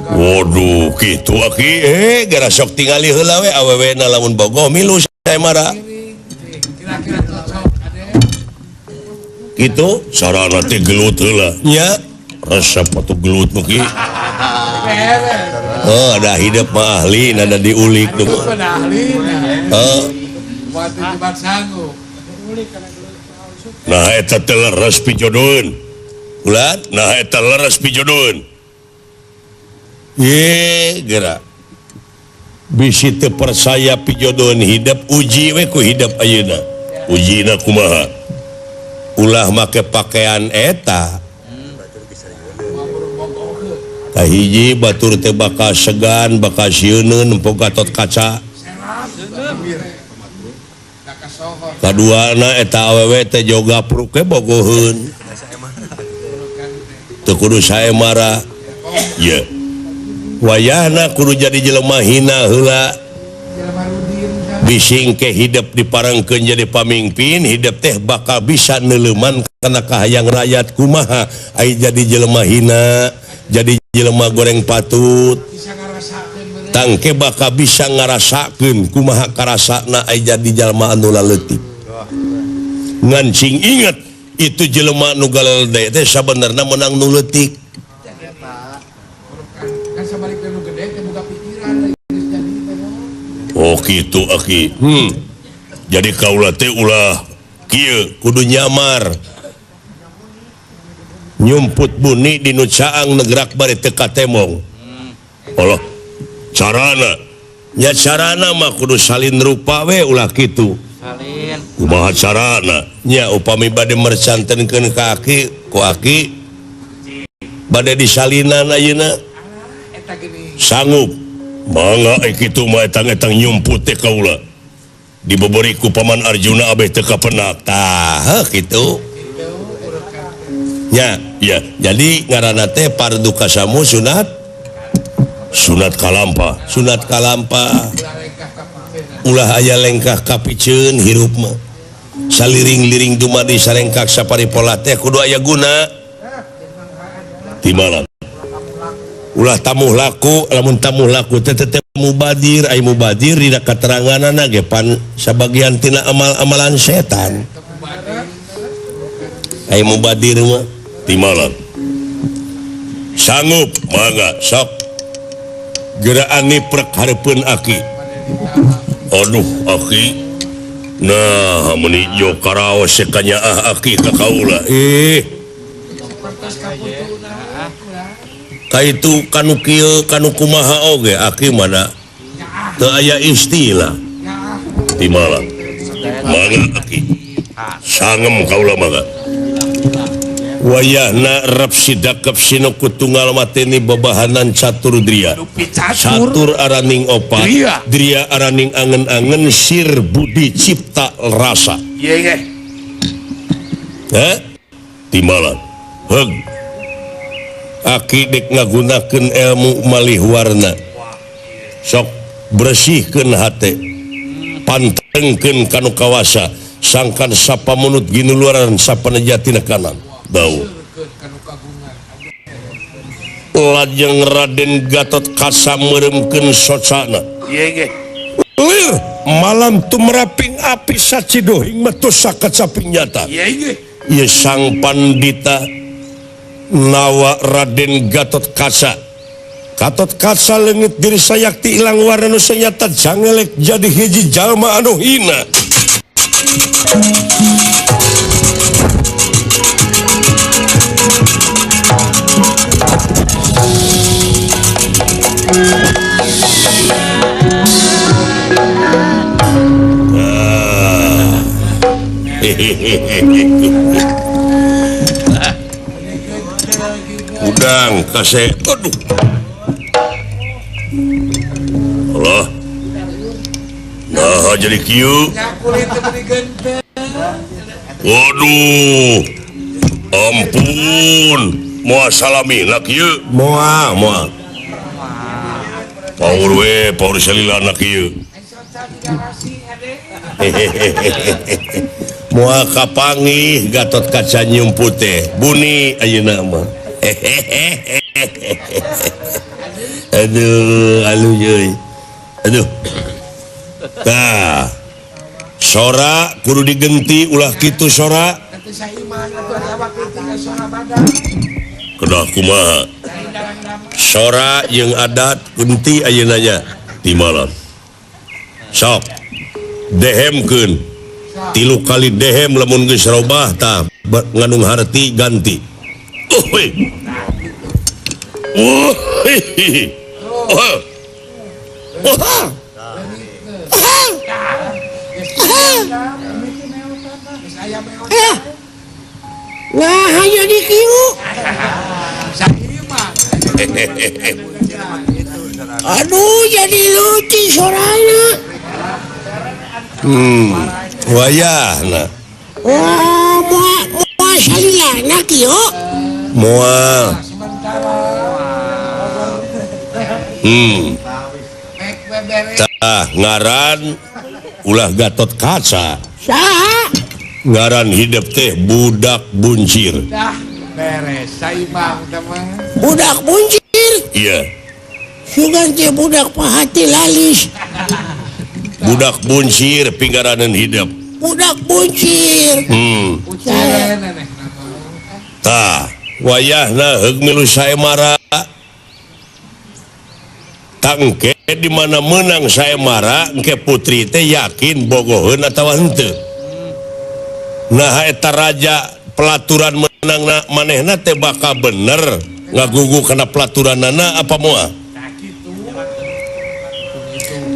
Waduh kitu aki gara sok tingali heula we awewena lamun bogoh milu saemara. Gitu sarana teh gelut heula nya resep atuh gelut mah ki. Oh ada hidup mah ahli nada diulik tuh. Heeh. Nah eta teh leres pijodoheun. Ulah nah eta leres pijodoheun. Ye geura. Bisi teu percaya pijodoheun hidup uji we ku hidup ayeuna. Ujina kumaha? Ulah make pakaian eta. Kahiji batur teh bakal segan bakal sieuneun nempo Gatot Kaca. Kaduana eta awewe teh joga pruke bogoheun. Teu kudu saemara. Ye. Wayahna kudu jadi jelema hina heula. Bising ke hidup diparengkeun jadi pamimpin hidup teh bakal bisa neuleuman kana kahayang rakyat kumaha ai jadi jelema hina jadi jelema goreng patut. Tangke bakal bisa ngarasakeun kumaha karasana aya jadi jalma anu laleutik. Ngan sing inget itu jelema nu galede teh sabenerna meunang nu leutik. Oh kitu aki. Jadi kaula teh ulah kieu kudu nyamar. Nyumput buni di nu caang negrak bari teu katemong. Allah carana nya carana mah kudu salin rupa we ulah kitu. Salin. Kumaha carana? Nya upami bade mercantenkeun ka aki ku aki bade disalinan ayeuna. Sanggup. Mangga kitu mah etang-etang nyumput teh kaula. Dibeberi ku Paman Arjuna abeh teu kapenak. Tah kitu. Ya, ya. Jadi ngaranna teh pardu kasamu sunat sunat kalampa, sunat kalampa. Ulah aya lengkah kapiceun hirup mah. Saliring-liring dumadi sarengkak saparipola teh kudu aya guna. Timalan. Ulah tamuh laku, lamun tamuh laku teh teh mubadir, ai mubadir dina kateranganana ge pan sabagian tina amal-amalan setan. Ai mubadir mah timalan. Sanggup mangga sok. Geraan niprek hareupeun aki. Aduh aki. Nah meuni jo karaos kanyaah aki ka kaula. Kaitu kanu kieu kanu kumaha oge aki mana teu aya istilah. Timalan. Mangga aki. Sangem kaula mangga. Wayahna rep sidakep sinuku tunggal mateni bebahanan catur dria. Catur araning opat, dria araning angen-angen sir budi cipta rasa. Heh? Timalan. Heug. Aki dek ngagunakeun ilmu malih warna. Sok bersihkeun hate. Pantengkeun kanu kawasa, sangkan sapamunut ginuluaran sapanejatina kanan. Bau. Lajeng Raden Gatot Kaca meureumkeun socana. Lir malam tumraping api sacidohing metu sakacaping nyata. Ieu sang pandita nawa Raden Gatot Kaca. Gatot Kaca leungit diri sayakti ilang warna nu sanyata jangelek jadi hiji jalma anu hina. Udang kasih. Aduh. Allah. Nah jadi kieu. Waduh. Ampun. Moal salami lah kieu. Moal, moal. Paur we, paur salilana kieu. Moal kapangih Gatot Kaca nyumput teh. Buni ayeuna mah. Aduh, aluh euy. Aduh. Tah. Sora kudu digenti ulah kitu sora. Kedah kumaha? Sora jeung adat genti ayeuna nya timalan. Sok dehemkeun. 3 kali dehem lamun geus robah tah ngandung harti ganti. Nah, hanya di kieu. Aduh, jadi lucu sorana. Wayahna. Wah, moal salilana kieu. Moal. Tah ngaran ulah Gatot Kaca. Saha? Ngaran hidup teh budak buncir. Dah beres saimang teh mah. Budak buncir? Iya. Sugan teh budak pahati lalis. Budak buncir pinggaranan hidup. Budak buncir. Tah, wayahna heug milu saemara. Tangke di mana menang saemara engke putri teh yakin bogoheun atawa henteu. Nah eta raja pelaturan menang manehna teh bakal bener ngagugu kana pelaturanana apa moal?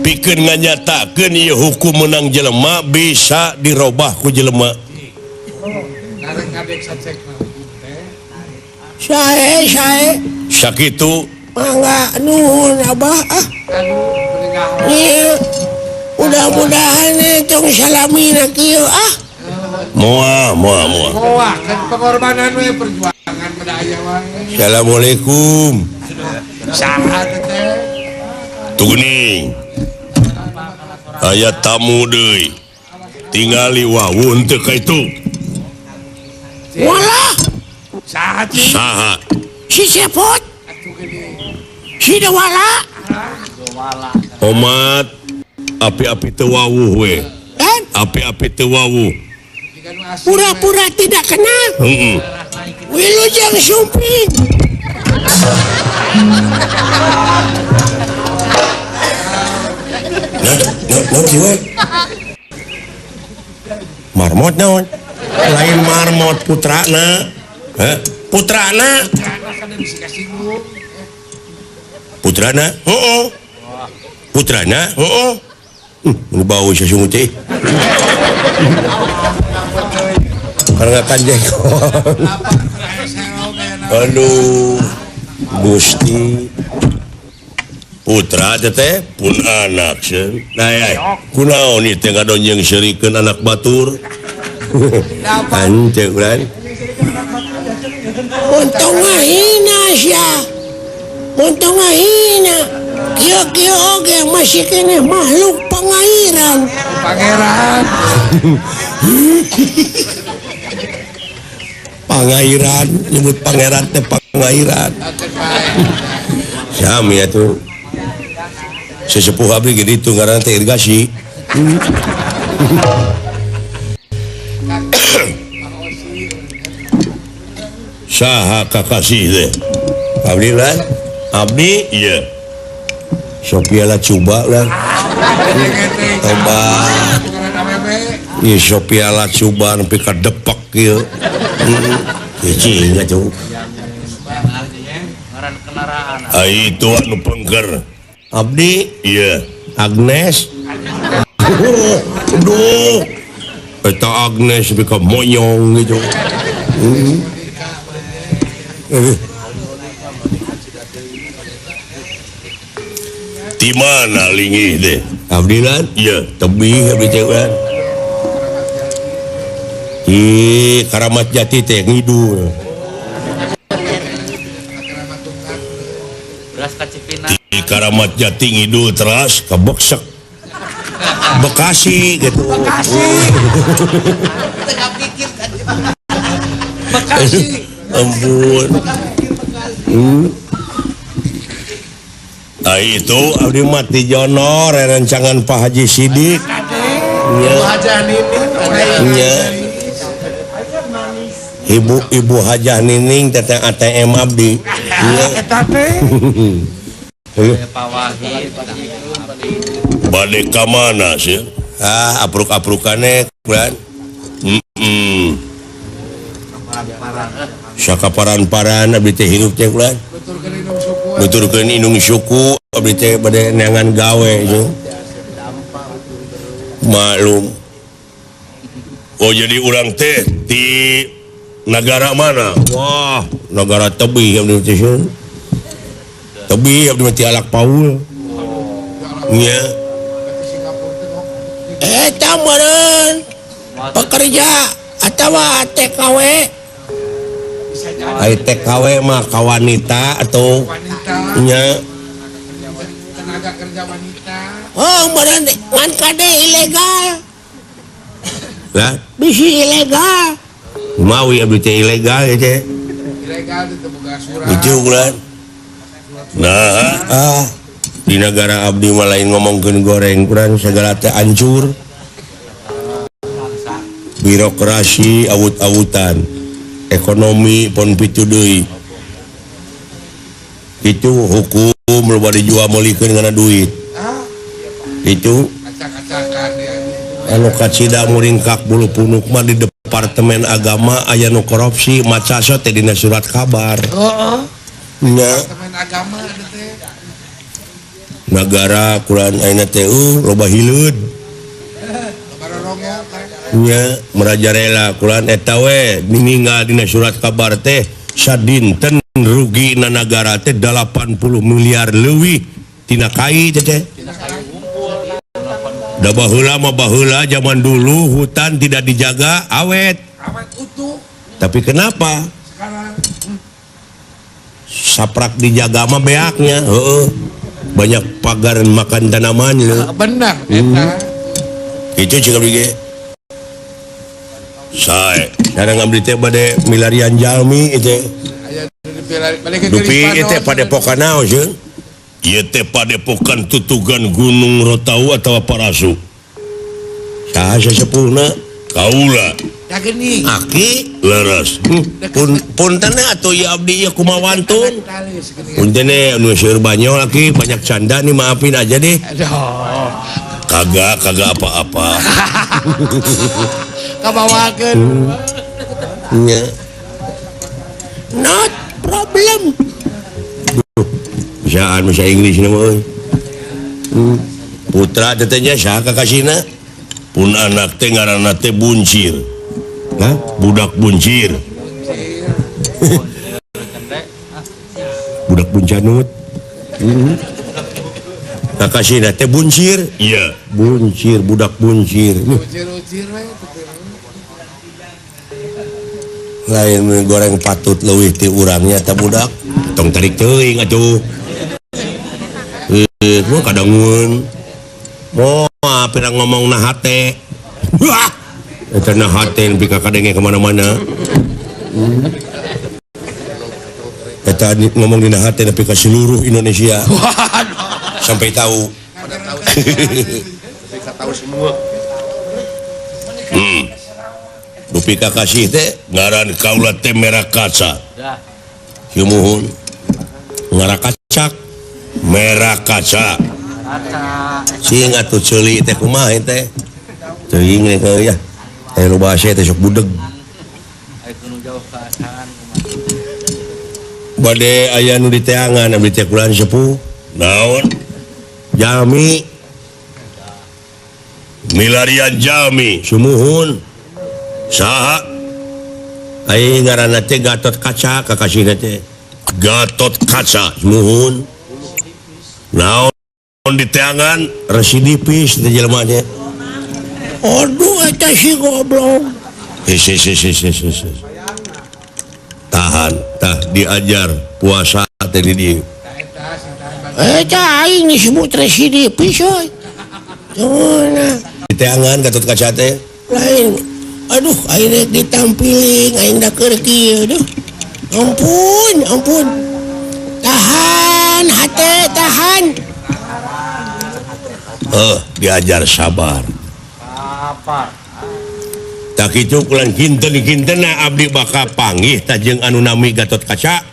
Pikeun nganyatakeun ieu hukum menang jelema bisa dirobah ku jelema. Sae sae sakitu mangga nuhun abah ah. Ieu mudah-mudahan tong salamina kieu ah. Moal moal moal. Moal kan pengorbanan we perjuangan pada aya wae. Assalamualaikum. Saha teh? Tuguning. Aya tamu deui. Tingali wawun teu ka itu. Walah. Saha cing? Saha? Si Cepot. Si Dewala. Omat api-api teu wawuh we. Api-api teu wawuh. Pura-pura tidak kenal. Heeh. Wilujeng sumping. Naon sih we? Marmot naon? Lain marmot putrana. Heh, putrana. Putrana? Heeh. Putrana? Heeh. Nu bau sasungut teh. Karena kanjengkol. Aduh, Gusti. Putra teh pun anak sieun. Nah, kunaon ieu teh ngadonjeng seurikeun anak batur. Henteu urang. Untung ngahina sia. Untung ngahina. Kieu-kieu oge masih keneh makhluk pangairan. Pangeran. Pangairan, nyebut pangeran teh pangairan. Sami atuh. Sesepuh abdi ge ditu ngaranna teh irigasi. Saha kakasih teh? Abdi lah. Abdi ieu. Sophia lah coba lah. Tobat. Ieu Sophia lah coba nepi ka depak ieu. Cicing atuh. Ai itu anu pengker. Abdi iya Agnes. Aduh. Eta Agnes nepi ka monyong gitu. Di mana lingih deh? Abdi lan? Iya, tebih abdi teh ulan. Di Karamat Jati teh ngidul. Di Karamat Jati ngidul teras ke Beksek. Bekasi gitu. Bekasi. Bekasi. Ampun. Nah itu abdi mah ti Jono rerencangan Pak Haji Sidik. Ibu Hajah Nining. Nya. Ibu Hajah Nining teteh ATM abdi. Nya. Eta teh. Bade ka mana sih? Ah, apruk-aprukane kuran. Heeh. Sakaparan-paran abdi teh hirup teh kuran. Nuturkeun indung suku abdi teh bade neangan gawe jeung. Maklum. Oh jadi urang teh di negara mana? Wah, negara tebih abdi teh. Tebih abdi mah ti Alak Paul. Nya. Eta meureun pekerja atawa TKW. Ai TKW mah ka wanita atau nya tenaga kerja wanita. Oh, meureun ngan kade ilegal. Lah, bisi ilegal. Mawi abdi teh ilegal ya teh. Ilegal teu boga surat. Itu ulan. Nah, ah. Di negara abdi mah lain ngomongkeun goreng kurang segala teh hancur. Birokrasi awut-awutan, ekonomi pon pitu deui. Itu hukum loba dijual meulikeun ngana duit. Itu anu kacida muringkak bulu punuk mah di Departemen Agama aya nu korupsi maca teh dina surat kabar. Heeh. Nya. Departemen Agama teh. Nagara kurang ayeuna teh loba hileud. Nya merajarela kurang eta we ninggal dina surat kabar teh sadinten rugi na nagara teh 80 miliar leuwih tina kai teh. Da baheula mah baheula zaman dulu hutan tidak dijaga awet. Awet utuh. Tapi kenapa? Sekarang saprak dijaga mah beaknya, heeh. Banyak pagar makan tanaman lho. Benar eta. Itu juga bige. Sae, sareng abdi teh bade milarian jalmi itu. Dupi ieu teh padepokan naon sieun? Ieu teh padepokan tutugan Gunung Rotau atawa Parasu. Saha sasepuhna? Kaula. Da geuning. Aki leres. Punten atuh ieu abdi ieu kumaha wantun. Punten anu seueur banyol aki banyak canda nih maafin aja deh. Aduh. Kagak apa-apa. Kabawakeun. Nya. Not problem. Bisaan bahasa Inggris na mah euy. Putra teh nya saha kakasina? Pun anak teh ngaranna teh Buncir. Hah? Budak Buncir. Budak Buncanut. Kakasina teh Buncir. Iya, Buncir, budak Buncir. Buncir-uncir we. Lain goreng patut leuwih ti urangnya ta budak. Tong tarik teuing atuh. Gua kadangun. Moal pira ngomong na hate. Wah. Eta na hate nepi ka kadenge ka mana-mana. Eta ngomong dina hate nepi ka seluruh Indonesia. Sampai tahu. Pada tahu. Sampai tahu semua. Dupi kakasih teh ngaran kaula teh merah kaca. Sumuhun. Ngarah kacak. Merah kaca. Sing atuh ceuli teh kumaha teh? Teuing we ya. Aya nu bahasa teh sok budeg. Bade aya nu diteangan abdi teh kulan sepuh. Naon? Jalmi. Milarian jalmi. Sumuhun. Saha? Ai ngaranna teh Gatot Kaca kakasihna teh. Gatot Kaca. Sumuhun. Naon diteangan residipis teh jelema teh. Aduh eta si goblok. Tahan, tah diajar puasa teh di dieu. Eta aing disebut residipis euy. Diteangan Gatot Kaca teh. Lain. Aduh aing rek ditampiling aing da keur kieu duh. Ampun, ampun. Tahan hate, tahan. Diajar sabar. Sabar. Tak kitu kulan kinten-kintena abdi bakal panggih tah jeung anu nami Gatot Kaca.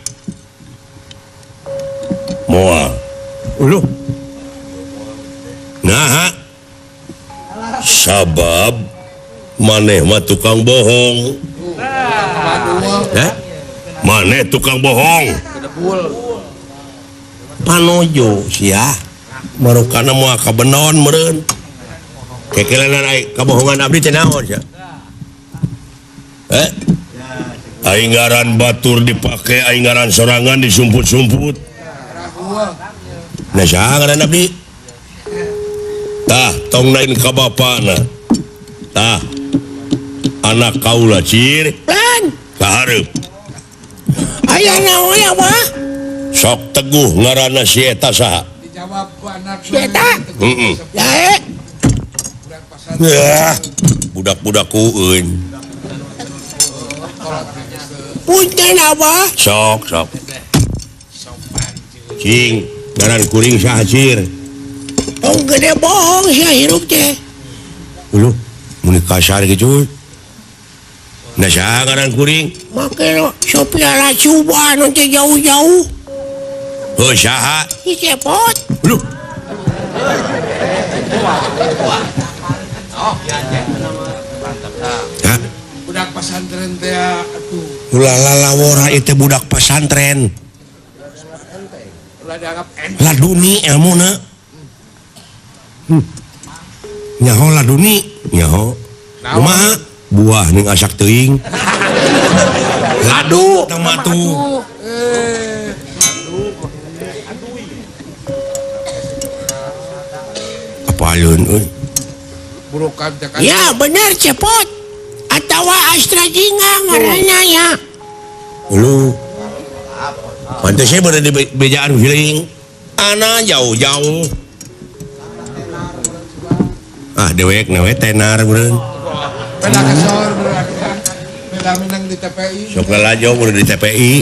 Moal. Uluh. Naha. Sabab maneh mah tukang bohong. Hah? Maneh tukang bohong. Panojo sia. Marukana moal kabenon meureun. Kekelenan ai kabohongan abdi teh naon sia? Aing ngaran batur dipake, aing ngaran sorangan disumput-sumput. Nah saha ngaran abdi? Tah tong lain ka bapana. Tah anak kaula cir. Lan ka hareup. Aya naon ya mah? Sok teguh ngaranna si eta saha? Dijawab ku anak si eta. Heeh. Dae. Wah, budak-budakku euy. Punten abah. Sok sok. Cing, Ngaran kuring saha Cir? Tong gede bohong sia hirup teh. Uluh, mun kasar kitu. Nah saha ngaran kuring? Make Sophia Latjuba nu teh jauh-jauh. Oh saha? Si Cepot. Uluh. Hah? Budak pesantren teh atuh. Ulah lalawora ieu budak pesantren. Ulah dianggap enteng. Laduni ilmuna. Nyaho laduni, nyaho. Kumaha? Buah ning asak teuing. Ladu tah tuh. Apaleun euy. Burukan teh kan. Ya bener Cepot. Atawa Astra Jingga ngaranna ya. Ulu. Pantes beureum di bejaan healing. Ana jauh-jauh. Ah dewek na we tenar beureum. Beda kesor beureum. Beda minang di TPI. Sok lalajo beureum di TPI.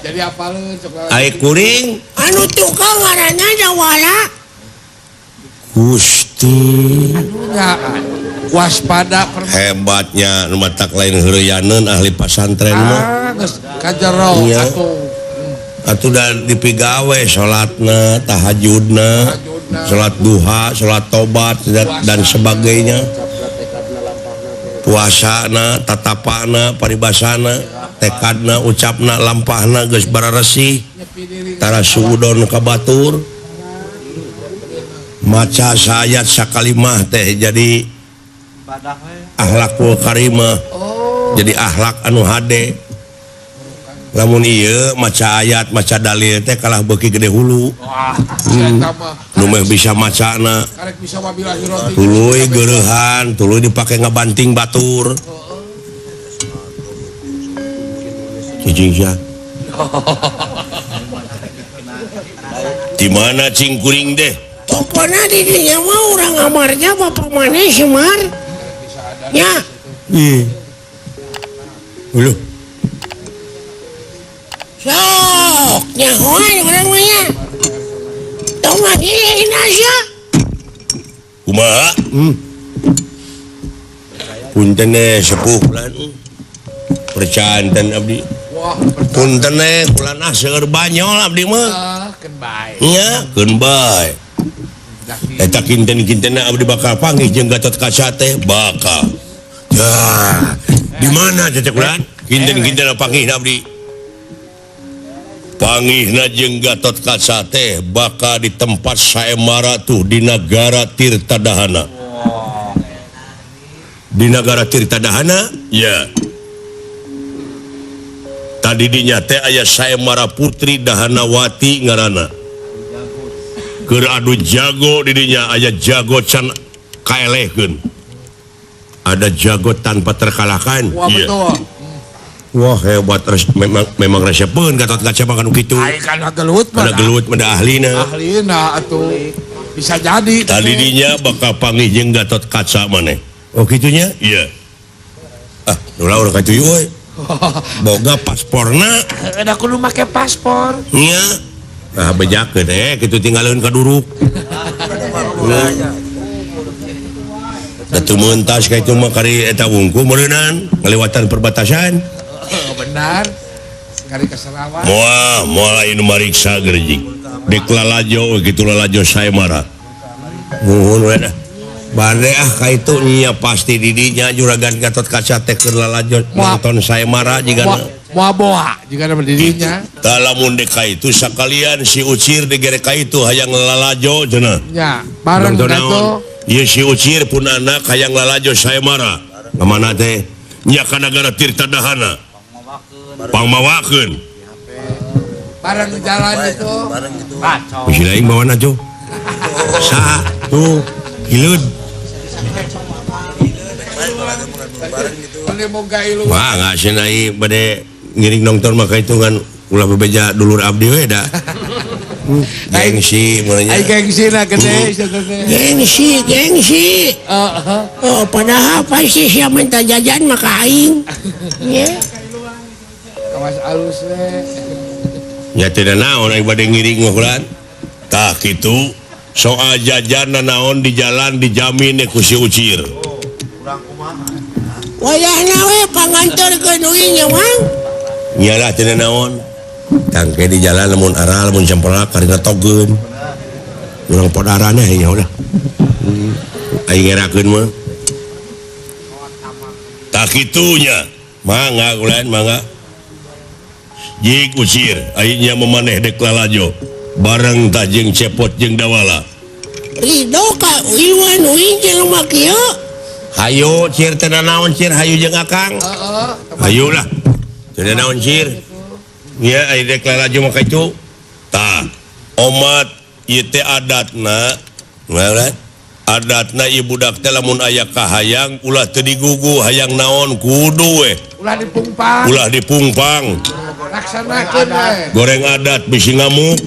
Jadi apaleun sok lalajo. Ai kuring anu tukang ngaranna Jawara. Gusti. Aduh waspada hebatnya nu matak lain heureuyaneun ahli pasantren mah. Geus kajero atuh. Atuh da dipigawe salatna, tahajudna, salat duha, salat tobat dan sebagainya. Puasana, tatapana, paribasana, tekadna, ucapna, lampahna geus bararesih. Tara suudon ka batur. Maca sayat sakalimah teh jadi akhlakul karimah. Jadi akhlak anu hade. Lamun ieu maca ayat, maca dalil teh kalah beuki gede hulu. Nu meh bisa macana. Tuluy geureuhan, tuluy dipake ngabanting batur. Cicing sia. Di mana cing kuring deh? Pokona di dinya mah urang amarnya bapak maneh Semar. Ya. Ih. Uluh. Sok nyahoan urang mah nya. Tong ngagilein sia. Kumaha? Punten sepuh bulan. Percanten abdi. Punten bulan ah seueur banyol abdi mah. Keun bae. Nya, keun bae. Eta kinten-kintenna abdi bakal panggih jeung Gatot Kaca teh bakal. Yah, di mana cecek bulan? Kinten-kintenna panggih abdi. Panggihna jeung Gatot Kaca teh bakal di tempat saemara tuh di nagara Tirta Dahana. Di nagara Tirta Dahana? Ya. Tadi dinya teh aya saemara Putri Dahanawati ngaranna. Keur adu jago di dinya aya jago can kaelehkeun. Ada jago tanpa terkalahkan. Wah, iya. Betul. Wah hebat, memang resepeun Gatot Kaca mah kanu kitu. Ai kana gelut mah. Kana gelut mah da ahlina. Ahlina atuh. Bisa jadi. Tadi dinya bakal panggih jeung Gatot Kaca maneh. Oh kitunya? Iya. Ah, ulah urang ka dieu euy. Boga pasporna. Da kudu make paspor. Nya. Nah bejakeun kitu tinggaleun ka duruk. Da teu meuntas ka itu mah kari eta wungkul meureunan ngaliwatan perbatasan. Benar. Kari ka Sarawak. Moal, moal aya nu mariksa gerejing. Dek lalajo kitu lalajo saemara. Nuhun we dah. Bade ah ka itu nya pasti di dinya juragan Gatot Kaca teh keur lalajo nonton saemara jigana. Moal boa jigana mah di dinya. Tah lamun dek ka itu sakalian si Ucir digere ka itu hayang lalajo cenah. Nya, bareng atuh. Ieu si Ucir pun anak hayang lalajo saemara. Ka mana teh? Nya ka nagara Tirta Dahana. Pangmawakeun. Bareng jalan itu. Bareng itu. Bisi lain bawana tuh. Saha tuh hileud. Wah, nggak senai bade ngiring nonton maka itu kan ulah bebeja dulur abdi we da. Gengsi mulanya. Ai gengsi lah gede Gengsi, gengsi. Oh, padahal pasti sia minta jajan maka aing. Nya. Kawas alus we. Nya teu naon aing bade ngiring mah ulan. Tah kitu soal jajan naon di jalan dijamin ku si Ucir. Wayahna we panganterkeun uing nya Mang. Nyalah teu naon. Tangke di jalan lamun aral lamun cempelak karena togeun. Urang podarana nya udah. Aing ngerakeun mah. Tah kitu nya. Mangga ulan mangga. Jig Ucir aing nya memaneh dek lalajo. Bareng tah jeung Cepot jeung Dawala. Ridho ka Iwan uing jelema kieu. Hayu Cir teu naon Cir hayu jeung Akang. Hayu lah. Teu naon Cir. Nya aing dek lalajo mah kitu. Tah, omat ieu teh adatna. Adatna ieu budak teh lamun aya kahayang ulah teu digugu hayang naon kudu we. Ulah dipungpang. Ulah dipungpang. Laksanakeun we. Goreng adat bisi ngamuk.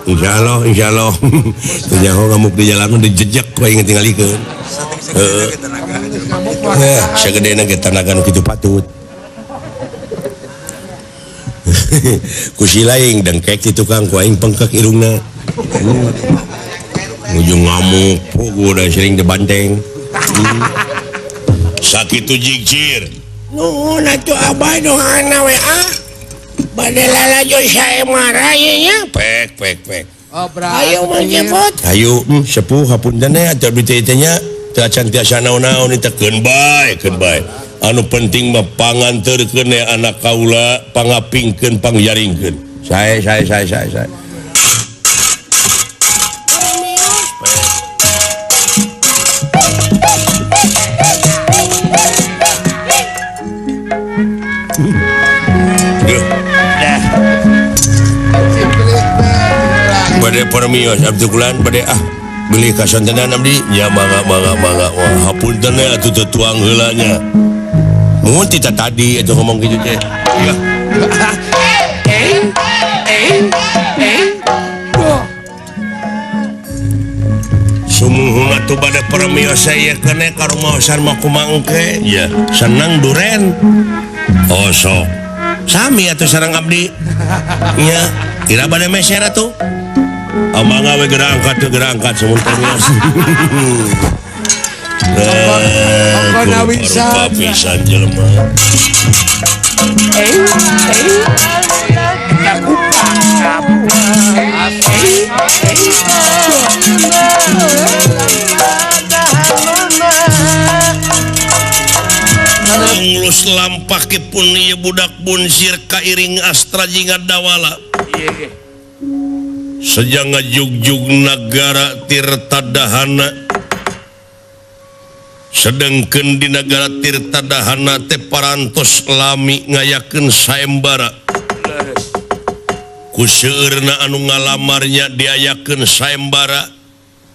Insyaallah, insyaallah. Teu nyaho ngamuk di jalan mah dijejek we aing tingalikeun. Heeh. Sagedena ge tanaga nu kitu patut. Ku si laing dengkek ti tukang ku aing pengkek irungna. Ujung ngamuk, pugu dan sering dibanteng. Sakitu jigcir. Nuhun atuh abah doana we ah. Bade lalajo saemara ye nya. Pek pek pek. Ayo Mang Cepot. Ayo sepuh hapunten atuh abdi teh nya teu acan tiasa naon-naon teh keun bae keun bae. Anu penting mah panganterkeun anak kaula pangapingkeun pangjaringkeun. Sae sae sae sae sae. Bade permios abdi kulan bade ah beli kasontenan abdi nya mangga mangga mangga wah hapunten we atuh teu tuang heula nya mun ti tadi atuh ngomong kitu teh ya sumuhun atuh bade permios saya kene ka rumaosan mah kumaha engke ya seneng duren oh sok sami atuh sareng abdi nya kira bade meser atuh mangga we geura angkat semun teh Ongkona wisan pisan jelema. Lulus lampahipun ieu budak bunsir kairing astra jingga dawala. Sejak ngajugjug nagara Tirta Dahana. Sedengkeun di nagara Tirta Dahana teh parantos lami ngayakeun saembara. Ku seueurna anu ngalamarnya diayakeun saembara.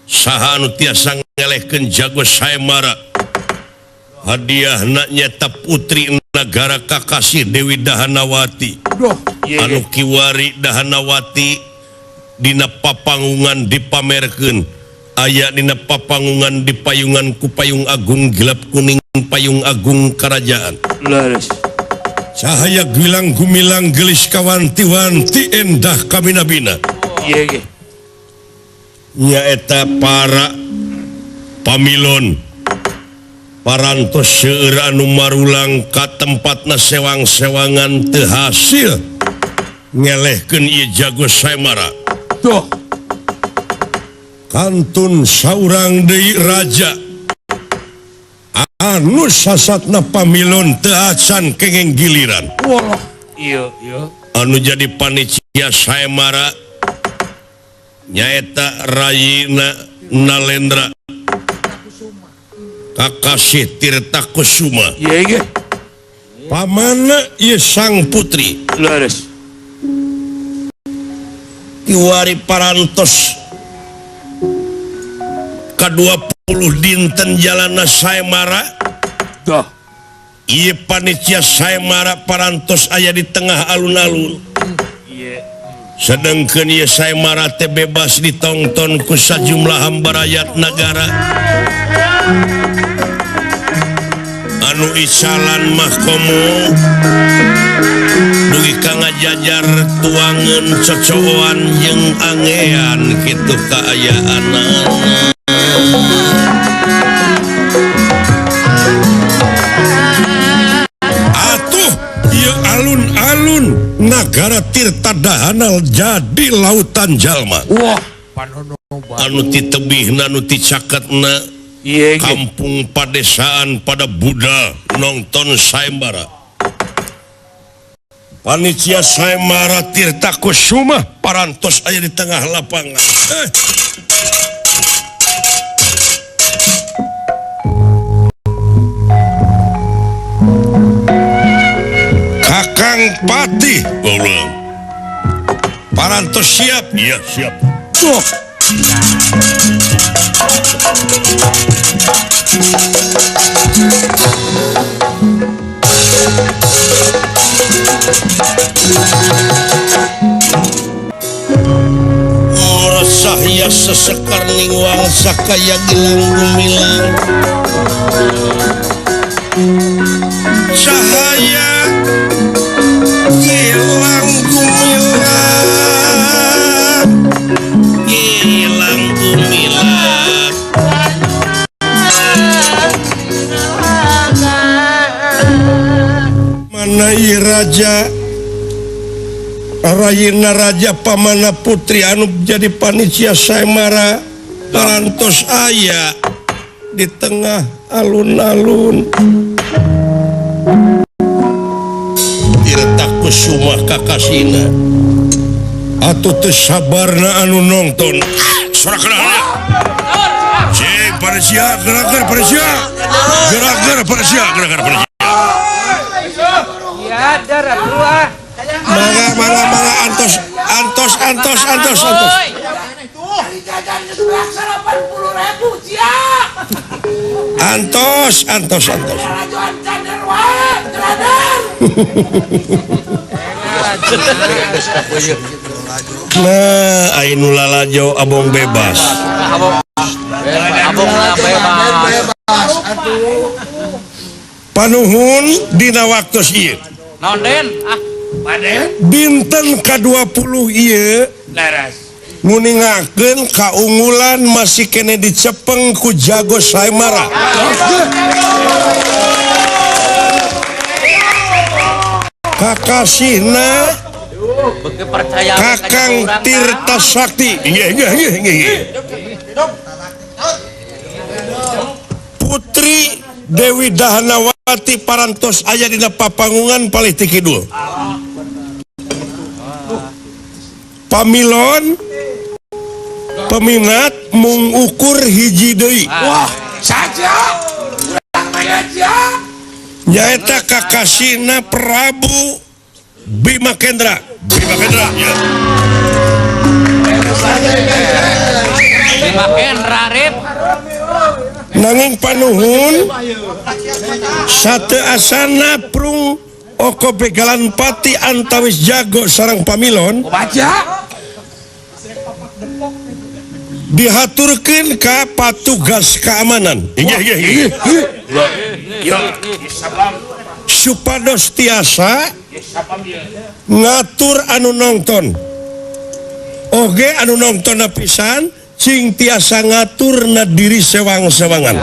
Saha anu tiasa ngelehkeun jago saembara. Hadiahna nyata putri nagara kakasih Dewi Dahanawati. Anu kiwari Dahanawati dina papangungan dipamerkeun aya dina papangungan dipayungan ku payung agung gelap kuning payung agung kerajaan. Leres. Cahaya gilang gumilang gelis kawanti-wanti endah kabina-bina. Ieu ge. Nyaeta para pamilon parantos seueur anu marulang ka tempatna sewang-sewangan teu hasil ngelehkeun ieu jago saemara. Tuh. Kantun saurang deui raja anu sasatna pamilon teu acan kengeng giliran. Wah, ieu ieu. Anu jadi panitia saemara nyaeta Rayina Nalendra Kakasih Tirta Kusuma. Ieu ge. Pamana ieu sang putri. Leres. Kiwari parantos ka-20 dinten jalana saemara. Duh. Ieu panitia saemara parantos aya di tengah alun-alun. Ieu. Sedengkeun ieu saemara teh bebas ditongton ku sajumlah hamba rakyat nagara. Anu isalan mah komo dugi ka ngajajar tuangeun cocoan jeung angean kitu kaayaanna. Atuh ieu alun-alun nagara Tirta Dahana jadi lautan jalma. Wah, panono anu ti tebihna anu ti caketna kampung padesaan pada Buddha nonton sayembara. Panitia sayembara Tirta Kusuma parantos aya di tengah lapangan. Kakang Patih ulang. Parantos siap? Iya, siap. Tuh. Sahya sesekar ning wangsa kaya gilang gumilang. Cahaya gilang gumilang, gilang gumilang. Mana ieu raja? Rayina Raja Pamana Putri anu jadi panitia sayembara parantos aya di tengah alun-alun. Tirta Kusuma kakasina atuh teu sabarna anu nonton. Sorak gerak. Cek panitia gerak panitia. Gerak panitia, gerak panitia. Ya darah keluar. Mangga mangga mangga antos antos antos antos antos. Antos antos antos. Nah, anu lalajo abong bebas. Abong bebas. Panuhun dina waktu ieu. Naon Den? Ah. Dinten ka-20 ieu nguningakeun kaunggulan masih kene dicepeng ku jago sayembara. Kakasihna Kakang Tirta Sakti. Putri Dewi Dahanawati parantos aya dina papanggungan palih ti kidul. Pamilon peminat mung ukur hiji deui. Wah, saja. Urang mah aja. Nyaeta kakasihna Prabu Bima Kendra. Bima Kendra, ya. Bima Kendra rip. Nanging panuhun sate asana prung oko begalan pati antawis jago sarang pamilon dihaturkeun ka patugas keamanan. Supados tiasa ngatur anu nonton. Oge anu nonton pisan cing tiasa ngatur na diri sewang-sewangan.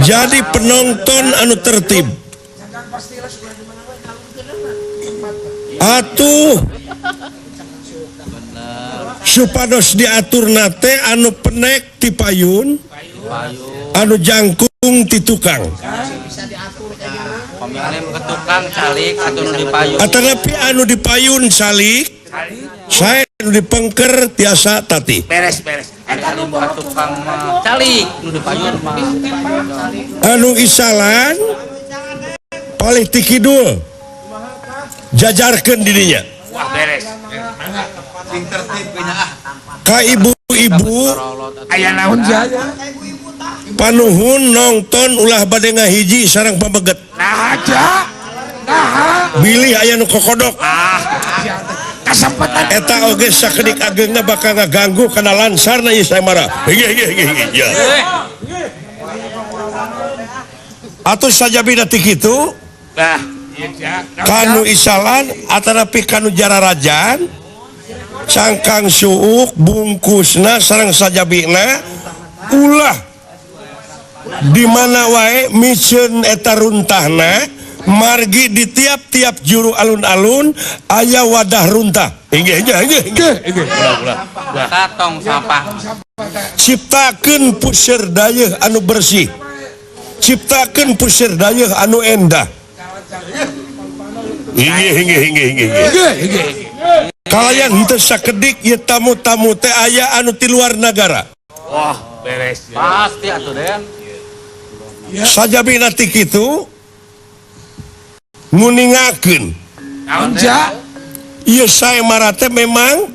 Jadi penonton anu tertib. Atuh supados diatur nate anu penek ti payun, anu jangkung ti tukang. Atanapi anu dipayun salik, saya anu dipengker tiasa tati. Beres beres. Anu isalan palih ti kidul jajarkeun dirinya. Wah, beres. Ka ibu-ibu aya naon jaya? Panuhun nonton ulah bade ngahiji sareng pameget. Nah aja. Nah. Bilih aya nu kokodok. Ah. Kasempatan eta oge sakedik ageungna bakal ngaganggu kana lansarna ieu sayembara. Hige hige hige. Ya. Atuh sajabina ti kitu Nah, kanu isalan atanapi kanu jararajan cangkang suuk bungkusna sareng sajabina ulah di mana wae miceun eta runtahna margi di tiap-tiap juru alun-alun aya wadah runtah. Inggih inggih inggih inggih. Tong sampah. Ciptakeun puseur dayeuh anu bersih. Ciptakeun puseur dayeuh anu endah. Inggih inggih inggih inggih. Inggih. Kalayan henteu sakedik ieu tamu-tamu teh aya anu ti luar nagara. Wah, beres. Pasti atuh Den. Sajabina ti kitu nguningakeun. Naon ja? Ieu saemara teh memang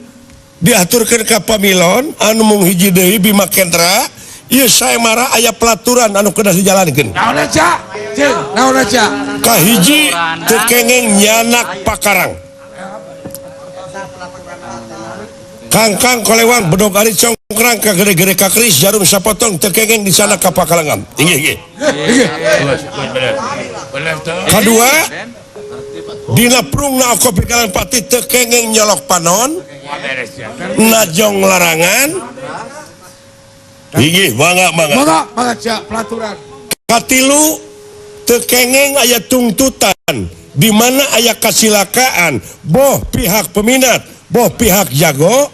diaturkeun ka pamilon anu mung hiji deui Bima Kendra. Ieu saemara aya pelaturan anu kedah dijalankeun. Naon ja? Jeung, naon ja? Kahiji teu kengeng nyanak pakarang. Kangkang kolewang bedog ari congkrang ka gede-gede ka keris jarum sapotong teu kengeng di sana ka pakalangan. Inggih inggih. Inggih. Bener tuh. Kadua dina prungna oko pikalan pati teu kengeng nyolok panon najong larangan. Inggih mangga mangga. Mangga mangga ja pelaturan. Katilu teu kengeng aya tungtutan di mana aya kasilakaan boh pihak peminat boh pihak jago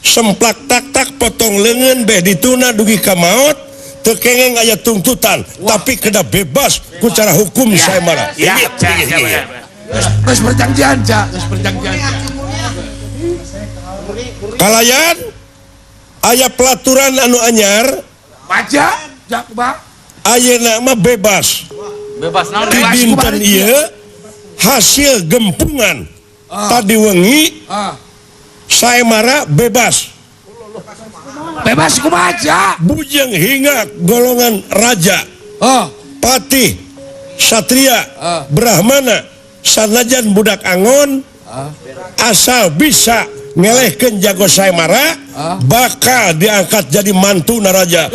semplak tak tak potong leungeun beh dituna dugi ka maot teu kengeng aya tungtutan. Wah. Tapi kena bebas ku cara hukum ya, saemara. Ya, ya, geus perjanjian ja, geus perjanjian. Kalayan aya pelaturan anu anyar baca ja kumaha ayeuna mah bebas. Bebas naon? Di dinten ieu hasil gempungan tadi wengi saemara bebas. Bebas kumaha ja? Bujeng hingga golongan raja, patih, satria, brahmana, sanajan budak angon, asal bisa ngelehkeun jago saemara, bakal diangkat jadi mantu naraja.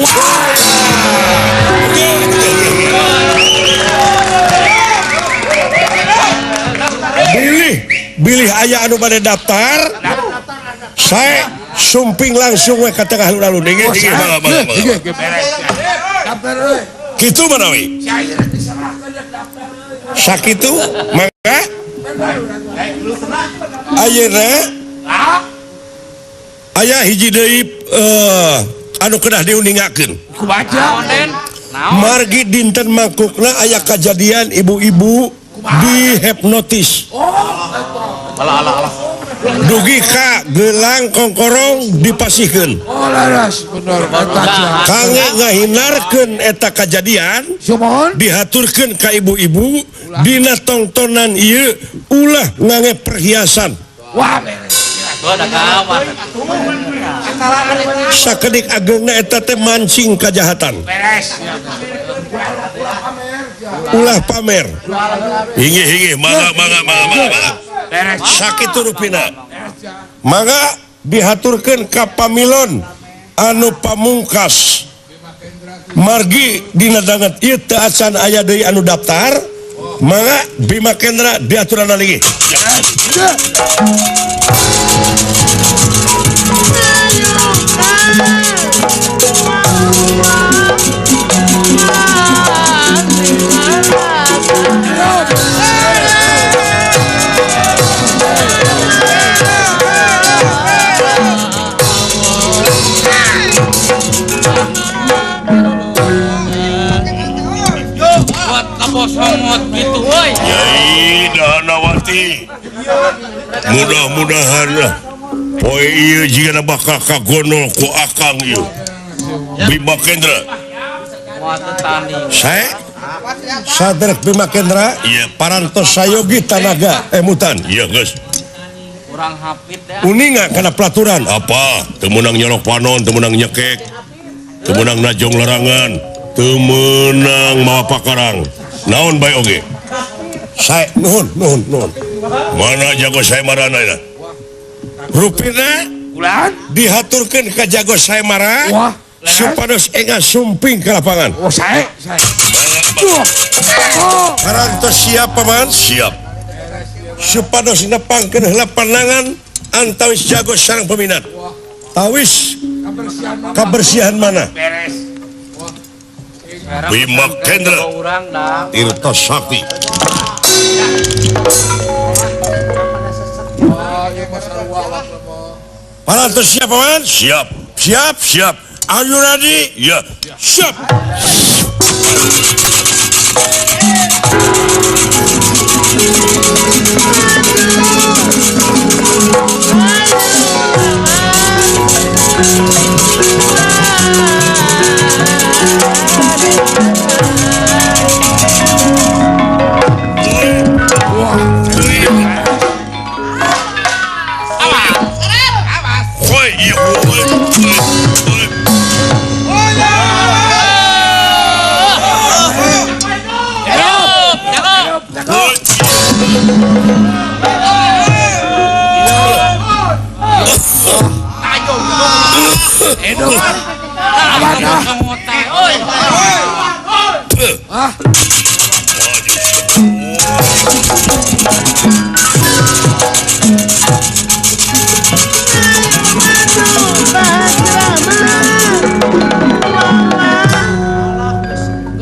Bilih, bilih aya anu bade daftar, saya sumping langsung we ka tengah alun-alun. Inggih, inggih, mangga, mangga, mangga. Kitu manawi. Sakitu mangga. Ayeuna aya hiji deui anu kedah diuningakeun. Kumaha? Margi dinten mangkukna aya kajadian ibu-ibu dihipnotis. Alah alah alah. Dugi ka gelang kongkorong dipasihkeun. Oh laras bener eta. Kangge ngahinarkeun eta kajadian dihaturkeun ka ibu-ibu dina tongtonan ieu ulah ngange perhiasan. Wah beres. Sakedik ageungna eta teh mancing kajahatan. Beres. Ulah pamer. Inggih inggih mangga mangga mangga mangga. Sakitu rupina. Mangga dihaturkeun ka pamilon anu pamungkas. Margi dina danget ieu teu acan aya deui anu daftar, mangga Bima Kendra diaturan lagi. Bosongot gitu woi. Yai Danawati. Mudah-mudahan lah poe ieu jigana bakal kagonol ku akang ieu. Bima Kendra. Saya Sadrek Bima Kendra, iya parantos sayogi tanaga emutan. Iya geus. Kurang hapit ya. Uninga kana pelaturan apa? Teu meunang nyolok panon, teu meunang nyekek, teu meunang najong larangan, teu meunang mawa pakarang. Naon bae oge? Saya nuhun nuhun nuhun. Mana jago saemara na? Rupina ulan dihaturkeun ka jago saemara supados enga sumping ke lapangan. Oh sae sae. Parantos siap paman? Siap. Supados nepangkeun heula panangan antawis jago sareng peminat. Tawis kabersihan mana? Beres. Bima Kendra Tirta Sakti. Parantos siap paman? Siap. Siap, siap. Are you ready? Ya. Siap.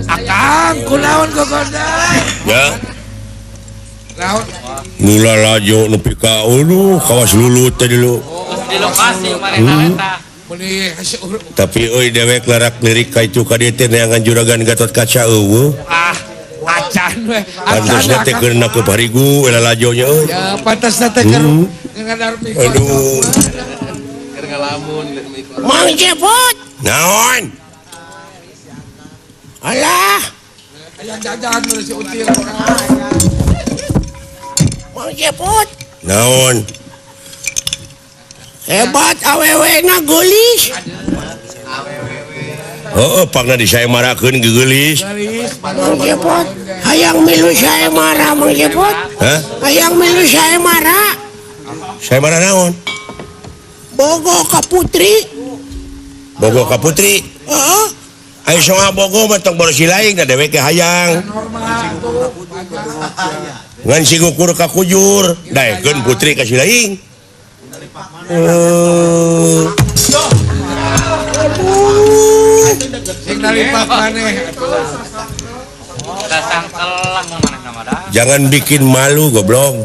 Akang kunaon gogoda? Ya. Mula lajo nepi ka uluh kawas lulut teh dulu. Di lokasi kemarin eta. Tapi euy dewek larak lirik ka itu ka dieu teh neangan juragan Gatot Kaca eueuh. Ah, acan we. Pantasna teh keur na parigu eta lajonya euy. Ya, pantasna teh keur ngadar miko. Aduh. Keur ngalamun miko. Mang Cepot. Naon? Alah. Aya jajan si Util. Mang Cepot. Naon? Hebat awewe na geulis. Heeh, pangna disayemarakeun geulis. Mang Cepot, hayang milu sayemara Mang Cepot. Hah? Hayang milu sayemara. Sayemara naon? Bogo ka putri. Bogo ka putri? Heeh. Ayo soal bogo mah tong boros lain da dewek ge hayang. Ngan si ngukur ka kujur, daekeun putri ka si laing. Jangan bikin malu goblok.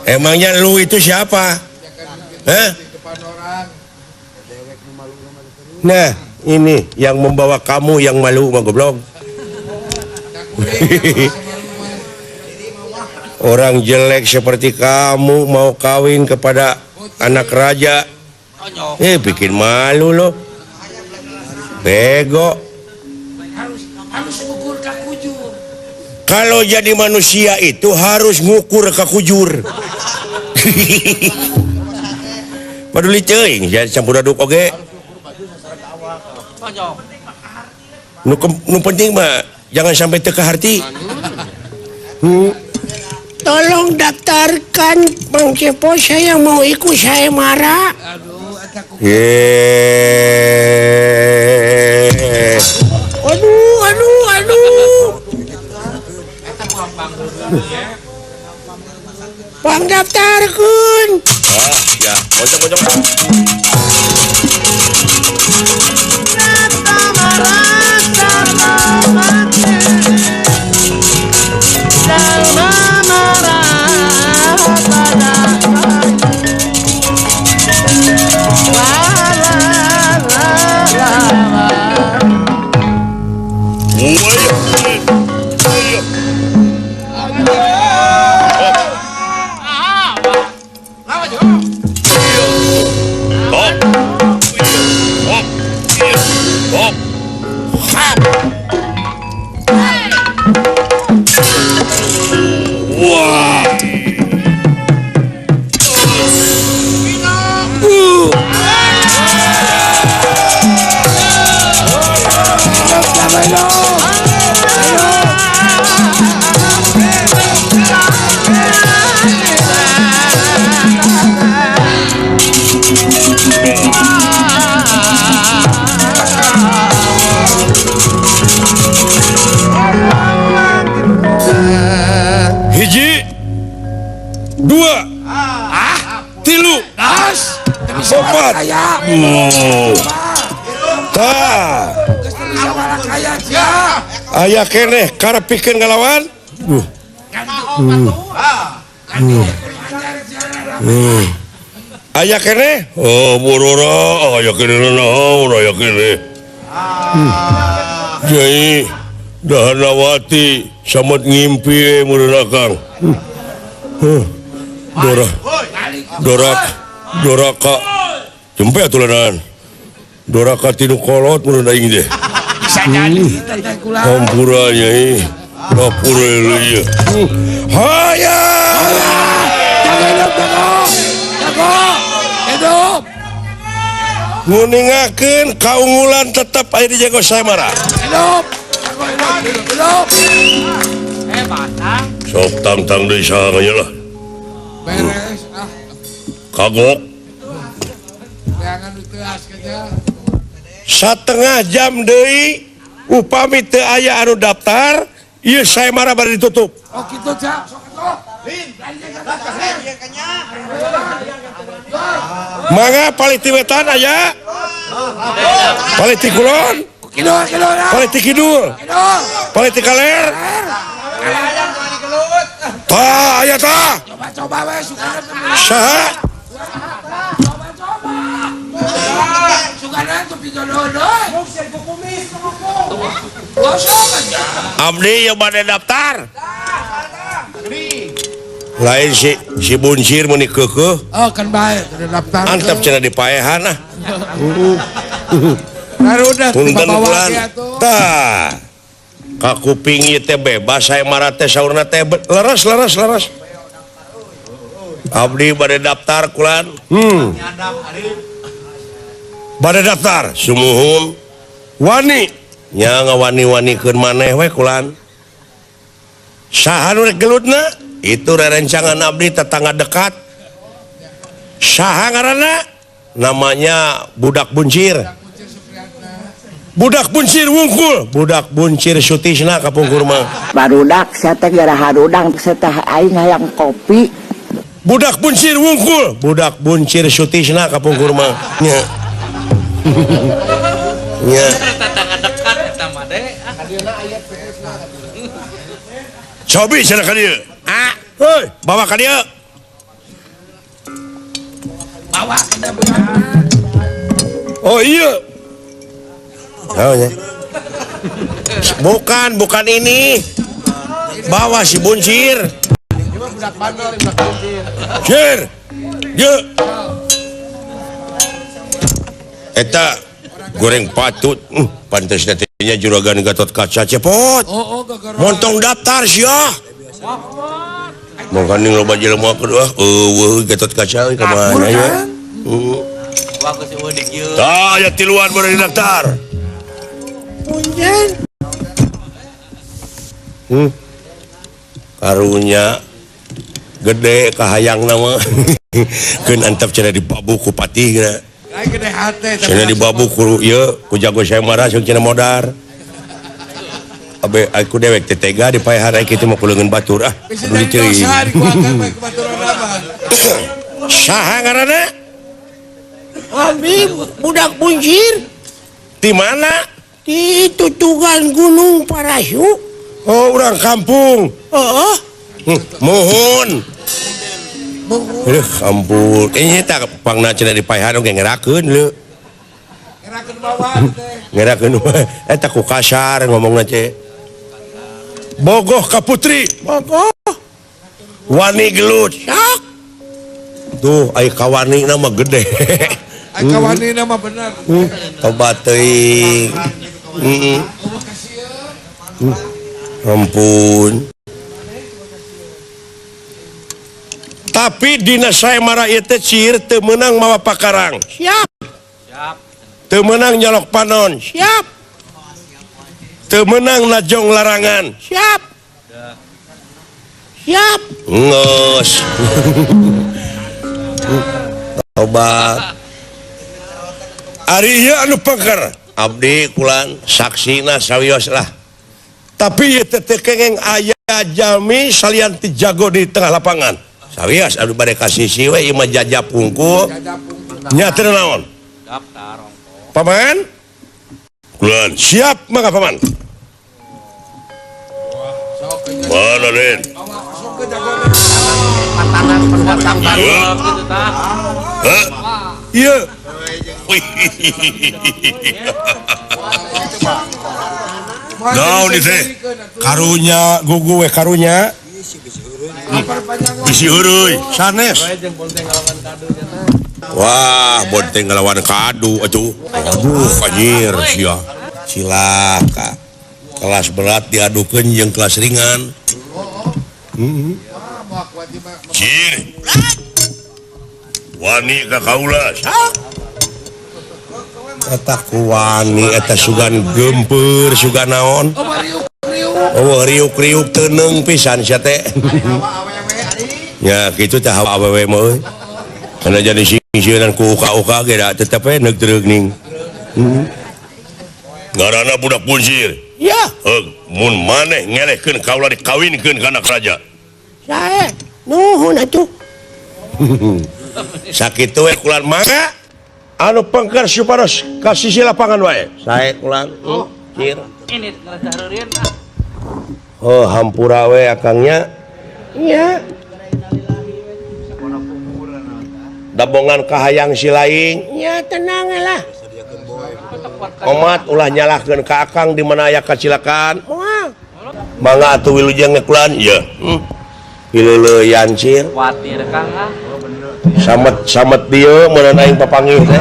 Emangnya lu itu siapa? Hah? Nah, ini yang membawa kamu yang malu mah goblok. Orang jelek seperti kamu mau kawin kepada anak raja. Bikin malu loh. Bego. Kalau jadi manusia itu harus ngukur ka kujur. Paduli teuing jadi campur aduk oge. Nu penting mah jangan sampai teu kaharti. Tolong daftarkan Bang Cepot, saya mau ikut sayemara. Aduh, aduh, aduh. Bang daftarkan. Ah, ya, kocok, kocok. Aduh. Tah. Aya keneh karep pikeun ngalawan. Aya keneh? Oh, burura, aya keneh naon, aya keneh. Nyai Dahanawati samet ngimpi meureun akang. Dora. Doraka. Jempe atuh lanan. Doraka tinu kolot meureun aing teh. Bisa jadi teh kula. Hampura nyai. Dapur ieu. Haya. Hidup jago. Jago. Hidup. Nguningakeun kaunggulan tetep aya di jago Sayemara. Hidup. Jago hidup hidup. Hebat ah. Sok tangtang deui saha nya lah. Beres ah. Kagok. Jangan diteas kanya. Satengah jam deui upami teu aya anu daftar, ieu Sayemara bari ditutup. Oh kitu Cak, sok atuh. Mangga palih ti wetan aya? Palih ti kulon? Kidul, kidul. Palih ti kidul? Palih ti kaler? Tah aya tah. Coba-coba we sugana. Saha? Coba-coba. Sugana tuh pijodoh. Abdi yang bade daftar. Lain si Buncir meuni keukeuh. Oh kan bae udah daftar. Antep cenah dipaehan ah. Barudak Punten dibawa bulan. ge atuh. Tah. Ka kuping ieu teh bebas Sayemara teh saurna teh leres leres leres. Abdi bade daftar kulan. Bade daftar sumuhun. Wani nya ngawani-wanikeun maneh we kulan. Saha nu rek gelutna? Itu rerencangan abdi tetangga dekat. Saha ngaranna? Namanya Budak Buncir. Budak Buncir wungkul, Budak Buncir Sutisna kapungkur mah. Barudak saya teh gara harudang saya teh aing hayang kopi. Budak Buncir wungkul, Budak Buncir Sutisna kapungkur mah. Nya. Nya. Tetangga dekat eta mah de. Cobi cenah ka dieu. Ah, heuy, bawa ka dieu. Bawa ka budak. Oh iya. Oh, ya. Bukan, bukan ini. Bawa si Buncir. Budak bandel, budak buncir. Cir. Ye. Eta goreng patut. Pantes teh juragan Gatot Kaca cepot. Oh, oh, montong daftar sia. Mangkaning loba jelema kedua. Eueuh Gatot Kaca ka mana ya? Heeh. Tah aya tiluan bari daftar. Punjen. Karunya gede kahayang nama. Keun antep cenah dibabu ku patih geuna. Gede hate cenah dibabu ku ieu ku jago Sayemara sok cenah modar. Abe aku dewek teh tega dipaehan ai kitu mah kuleungeun batur ah. Bisa Kudu jadi diceuing. dosa dikuatkan bae ku baturan mah. Saha ngaranna? Abdi budak Buncir. Di mana? Di tutugan Gunung Parahu. Oh, orang kampung. Heeh. Mohon. Ampun. Ini tak pangna cenah dipaehan oge ngerakeun leu. Ngerakeun bawa teh. Ngerakeun eta ku kasar ngomongna teh. Bogoh ka putri. Bogoh. Wani gelut. Sok. Tuh ai kawanina mah gede. Ai kawanina mah bener. Tobat teuing. Ampun. Tapi dina Sayemara ieu teh cir teu meunang mawa pakarang. Siap. Siap. Teu meunang nyolok panon. Siap. Teu meunang najong larangan. Siap. Siap. Ngeus. Tobat. Ari ieu anu pengker. Abdi kulan saksina sawios lah. Tapi ieu teh teu kengeng aya jalmi salian ti jago di tengah lapangan. Sawios anu bade ka sisi we ieu mah jajap hungkul. Nya teu naon? Siap tah rongko. Paman? Kulan siap mangga paman. Mana Den? Gitu tah. Hah? Iya. Naon ieu teh? Karunya gugu we karunya. Bisi heureuy sanes. Wah, bonteng ngelawan kadu atuh. Aduh, anjir sia. Cilaka. Kelas berat diadukeun jeung kelas ringan. Cir. Wani ka kaula. Eta ku wani eta sugan geumpeur sugan naon. Oh, riuk-riuk teuneng pisan sia teh. Ya, kitu teh awewe mah euy. Kana jadi sing-singeunan ku uka-uka ge da tetep we neug treugning. Ngaranna budak buncir. Ya. Heug, mun maneh ngelehkeun kaula dikawinkeun ka anak raja. Sae, nuhun atuh. Sakitu we kulan mangga anu pengker supados ka sisi lapangan wae. Sae kulan. Cir. Ini ngerasa heureun ah. Oh, hampura we akangnya. Iya. Dabongan kahayang si laing. Ya tenang lah. Omat ulah nyalahkeun ka akang di mana aya kacilakaan. Moal. Mangga atuh wilujeng ngekulan. Iya. Pileuleyan cir. Kuatir Kang ah. Samet-samet dieu meureun aing papanggih teh.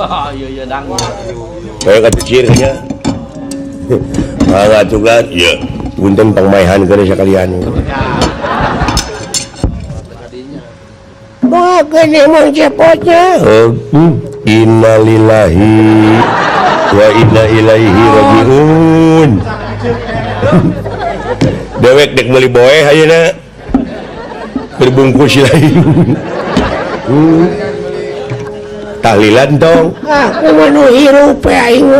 Oh, iya iya dang. Kayak kata cir nya. Mangga atuh kan. Iya. Punten pangmaihan geus sakalian. Wah, gede mau cepotnya. Innalillahi wa inna ilaihi rajiun. Dewek dek meuli boeh ayeuna. Berbungkus lain. Tahlilan dong. Ah, kumaha nu hirup we aing.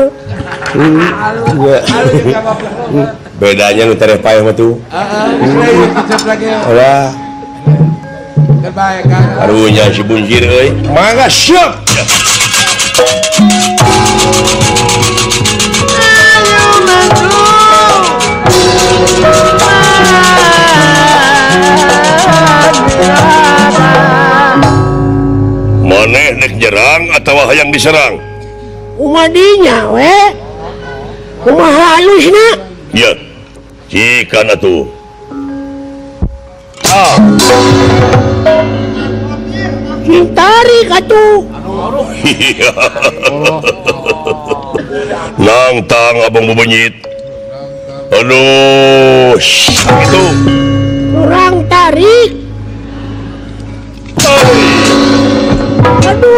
Bedanya nu tereh paeh mah tuh. Heeh, Ulah. Karunya si buncir euy. Mangga siap. Maneh nek nyerang atawa hayang diserang? Kumadinya we. Kumaha alusna? Ieu. Cikan atuh. Ah. Tarik atuh. Nangtang abang bebenyit. Aduh, itu kurang tarik. Aduh.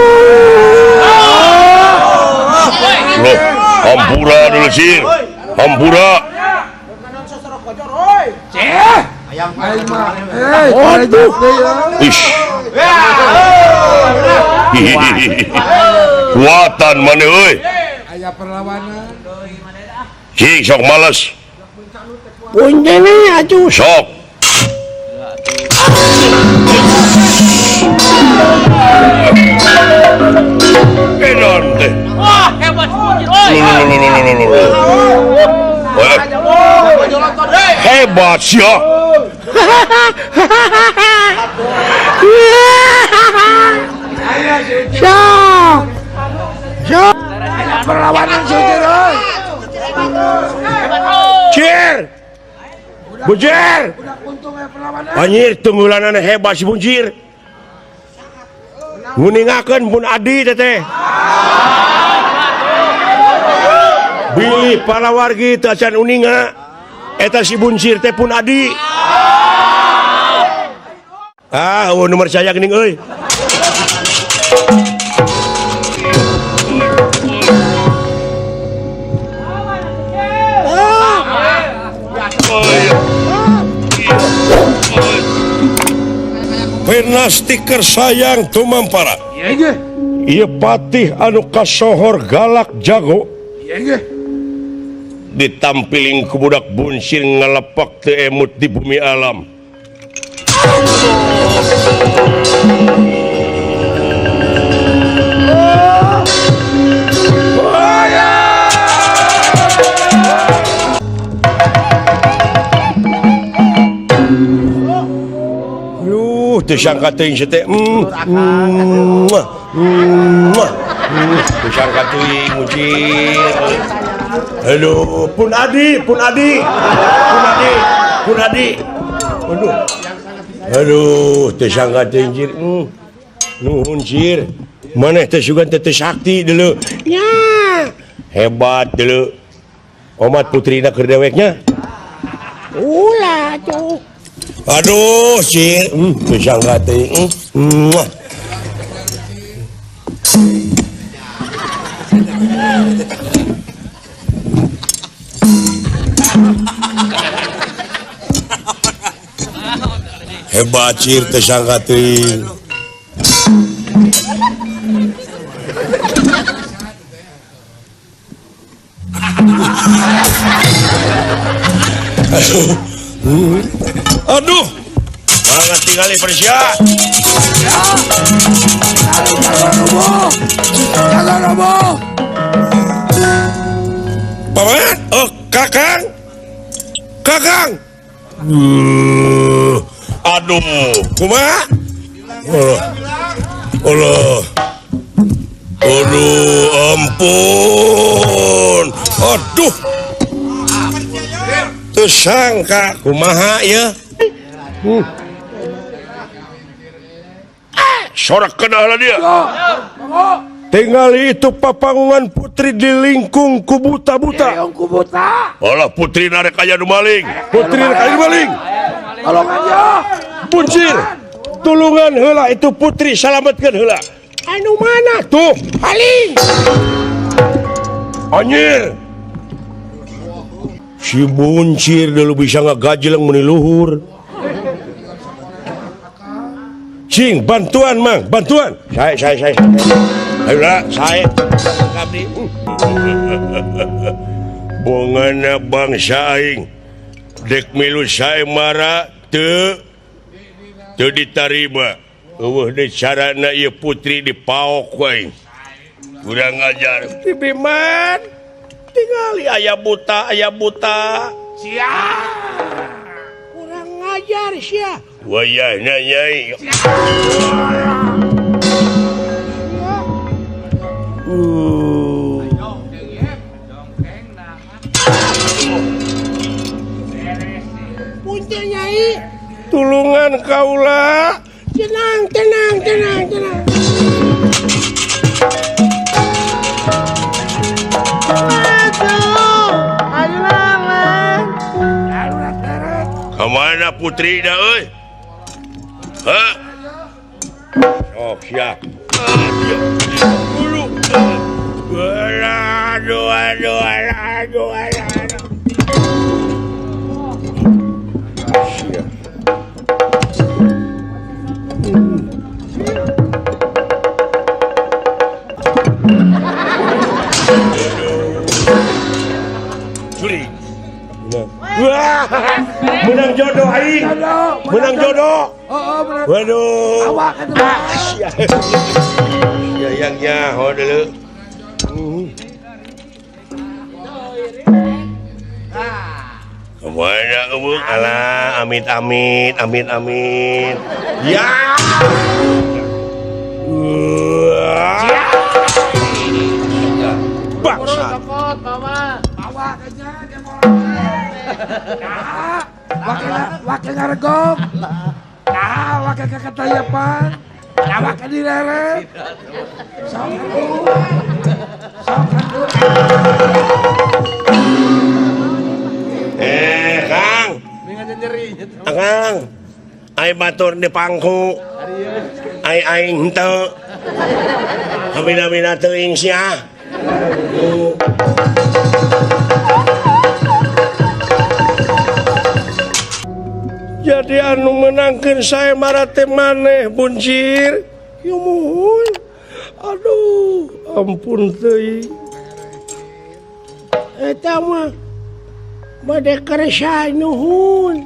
Loh, hampura dulu sir. Hampura. Aduh. Ish. Kuatan mana euy? Aya perlawanan. Cing sok males. Punten atuh. Sok. Edan teh. Wah, hebat si euy. Hebat sia. Sok. Sok. Perlawanan si Ucir euy. Cir. Buncir. Anjir tunggulanana hebat si Buncir. Nguningakeun pun adi teteh. Bilih palawargi teu acan uninga eta si Buncir teh pun adi. Ah, eueuh nomor saya geuning euy. Pena stiker sayang tumampara. Ieu patih anu kasohor galak jago. Ditampiling ku budak buncir ngelepak teu emut di bumi alam. Aduh teu sangka teuing teh. Teu sangka teuing mucir. Aduh, pun adi, pun adi. Pun adi, pun adi. Aduh. Aduh, teu sangka teuing cir. Nuhun cir. Maneh teh sugan teh teu sakti deuleu. Nya. Hebat deuleu. Omat putrina keur deweknya. Ulah tuh. Aduh, cir. Teu sangka teuing. Hebat cir teu sangka teuing. Aduh. Aduh. Mangga tingali Persia. Jaga robo. Paman, oh Kakang. Kakang. Aduh, kumaha? Allah. Allah. Aduh, ampun. Aduh. Teu sangka kumaha ya? Sorak kenal dia. Tinggal itu papangungan putri di lingkung kubuta-buta. Alah putri narek aya nu maling. Putri narek aya nu maling. Tolongan ya. Buncir. Tulungan heula itu putri salametkeun heula. Anu mana? Tuh, paling. Anjir. Si buncir dulu bisa ngagajeleng meni luhur. Cing, bantuan mang, bantuan. Saya. Ayolah, saya. Abdi. Bongana bangsa aing. Dek milu saya marah teu ditarima. Eueuh deui carana ieu putri dipaok we. Kurang ajar. Bibiman. Tingali aya buta, aya buta. Sia. Kurang ajar sia. Wayahna nyai. Punten nyai. Tulungan kaula. Tenang, tenang, tenang, tenang. Aduh, aduh, Kemana putri dah, euy? Hah? Sok siap. Aduh, aduh, aduh, aduh. Siap. Curi. Wah, menang jodoh aing. Menang jodoh. Waduh. Awak kan. Ya yang nyaho dulu. Kemana kamu? Alah, amit amit, amit amit. Ya. Bangsa. Wakil ngaregok. Nah, wakil keketayapan. Nah, wakil direret. Sok atuh. Sok atuh. Kang. Kang. Ai batur di pangku. Ai aing henteu. Hamina-mina teuing sia. Jadi anu menangkeun saya marate maneh buncir. Ya muhun. Aduh, ampun teuing. Eta mah bade kersa nuhun.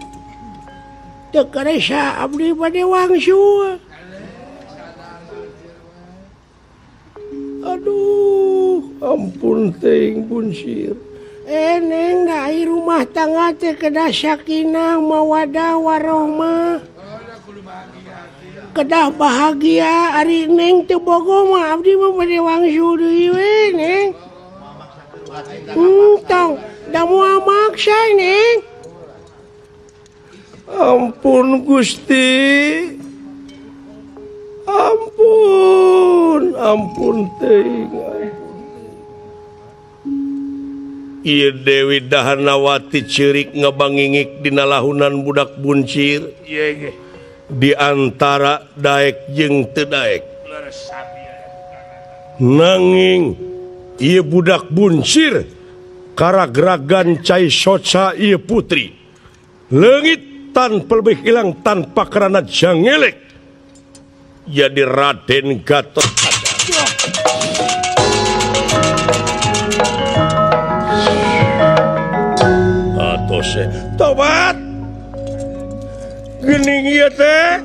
Teu kersa abdi bade wangsul. Aduh, ampun teuing buncir. Neng da rumah tangga teh kedah sakinah mawadah warohmah. Kedah bahagia ari neng teu bogo mah abdi mah bade wangsul deui we neng. Tong da moal maksa neng. Ampun Gusti. Ampun, ampun teuing. Ieu Dewi Dahanawati ceurik ngabangingik dina lahunan budak buncir. Di antara daek jeung teu daek. Nanging ieu budak buncir karagragan cai soca ieu putri. Leungit tanpa lebih ilang tanpa karena jangelek. Jadi Raden Gatot Kaca. Atose tobat. Gening ieu teh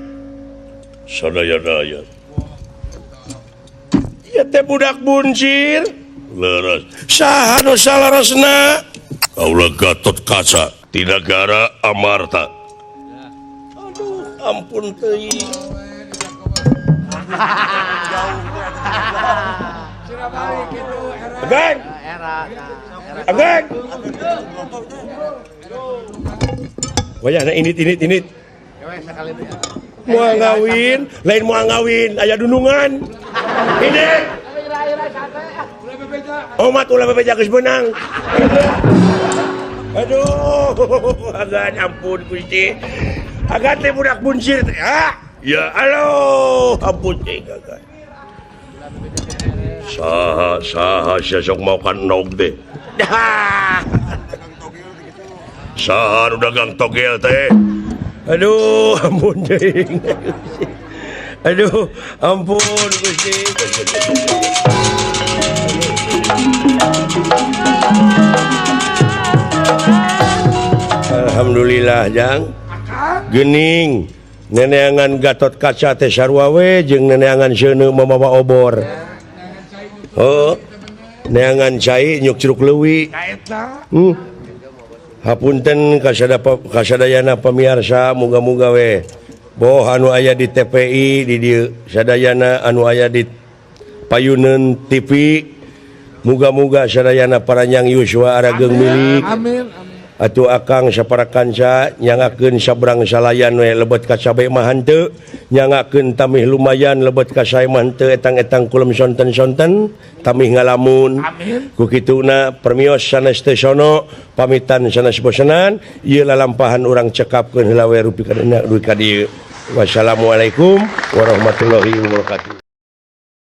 sadaya-daya. Ieu teh budak buncir. Leres. Saha nu saleresna? Kaula Gatot Kaca ti nagara Amarta. Aduh, ampun teuing. Ageng. Ageng. Wayahna init. Moal ngawin, lain moal ngawin, aya dunungan. Init. Omat ulah bebeja geus beunang. Aduh, agan ampun Gusti. Agan teh budak buncir teh, ha? Ya Allah, ampun teh agan. Saha saha sia sok maokan endog teh. Saha nu dagang togel teh. Aduh, ampun teuing. Aduh, ampun Gusti. Alhamdulillah jang. Gening neneangan Gatot Kaca teh sarua we jeung neneangan seuneu mamawa obor. Oh, neangan cai nyuk curug leuwi. Hapunten kasadayana pamiarsa muga-muga we boh anu aya di TPI di dieu sadayana anu aya di Payuneun TV muga-muga sadayana paranjang yuswa arageung milik. Amin. Atuh akang sapara kanca nyangakeun sabrang salayan we lebet ka cabe mah henteu, nyangakeun tamih lumayan lebet ka sae mah henteu, etang-etang kulem sonten-sonten tamih ngalamun. Ku kituna permios sanes teu sono pamitan sanes bosenan, ieu lalampahan urang cekapkeun heula we rupi ka dieu. Wassalamualaikum warahmatullahi wabarakatuh.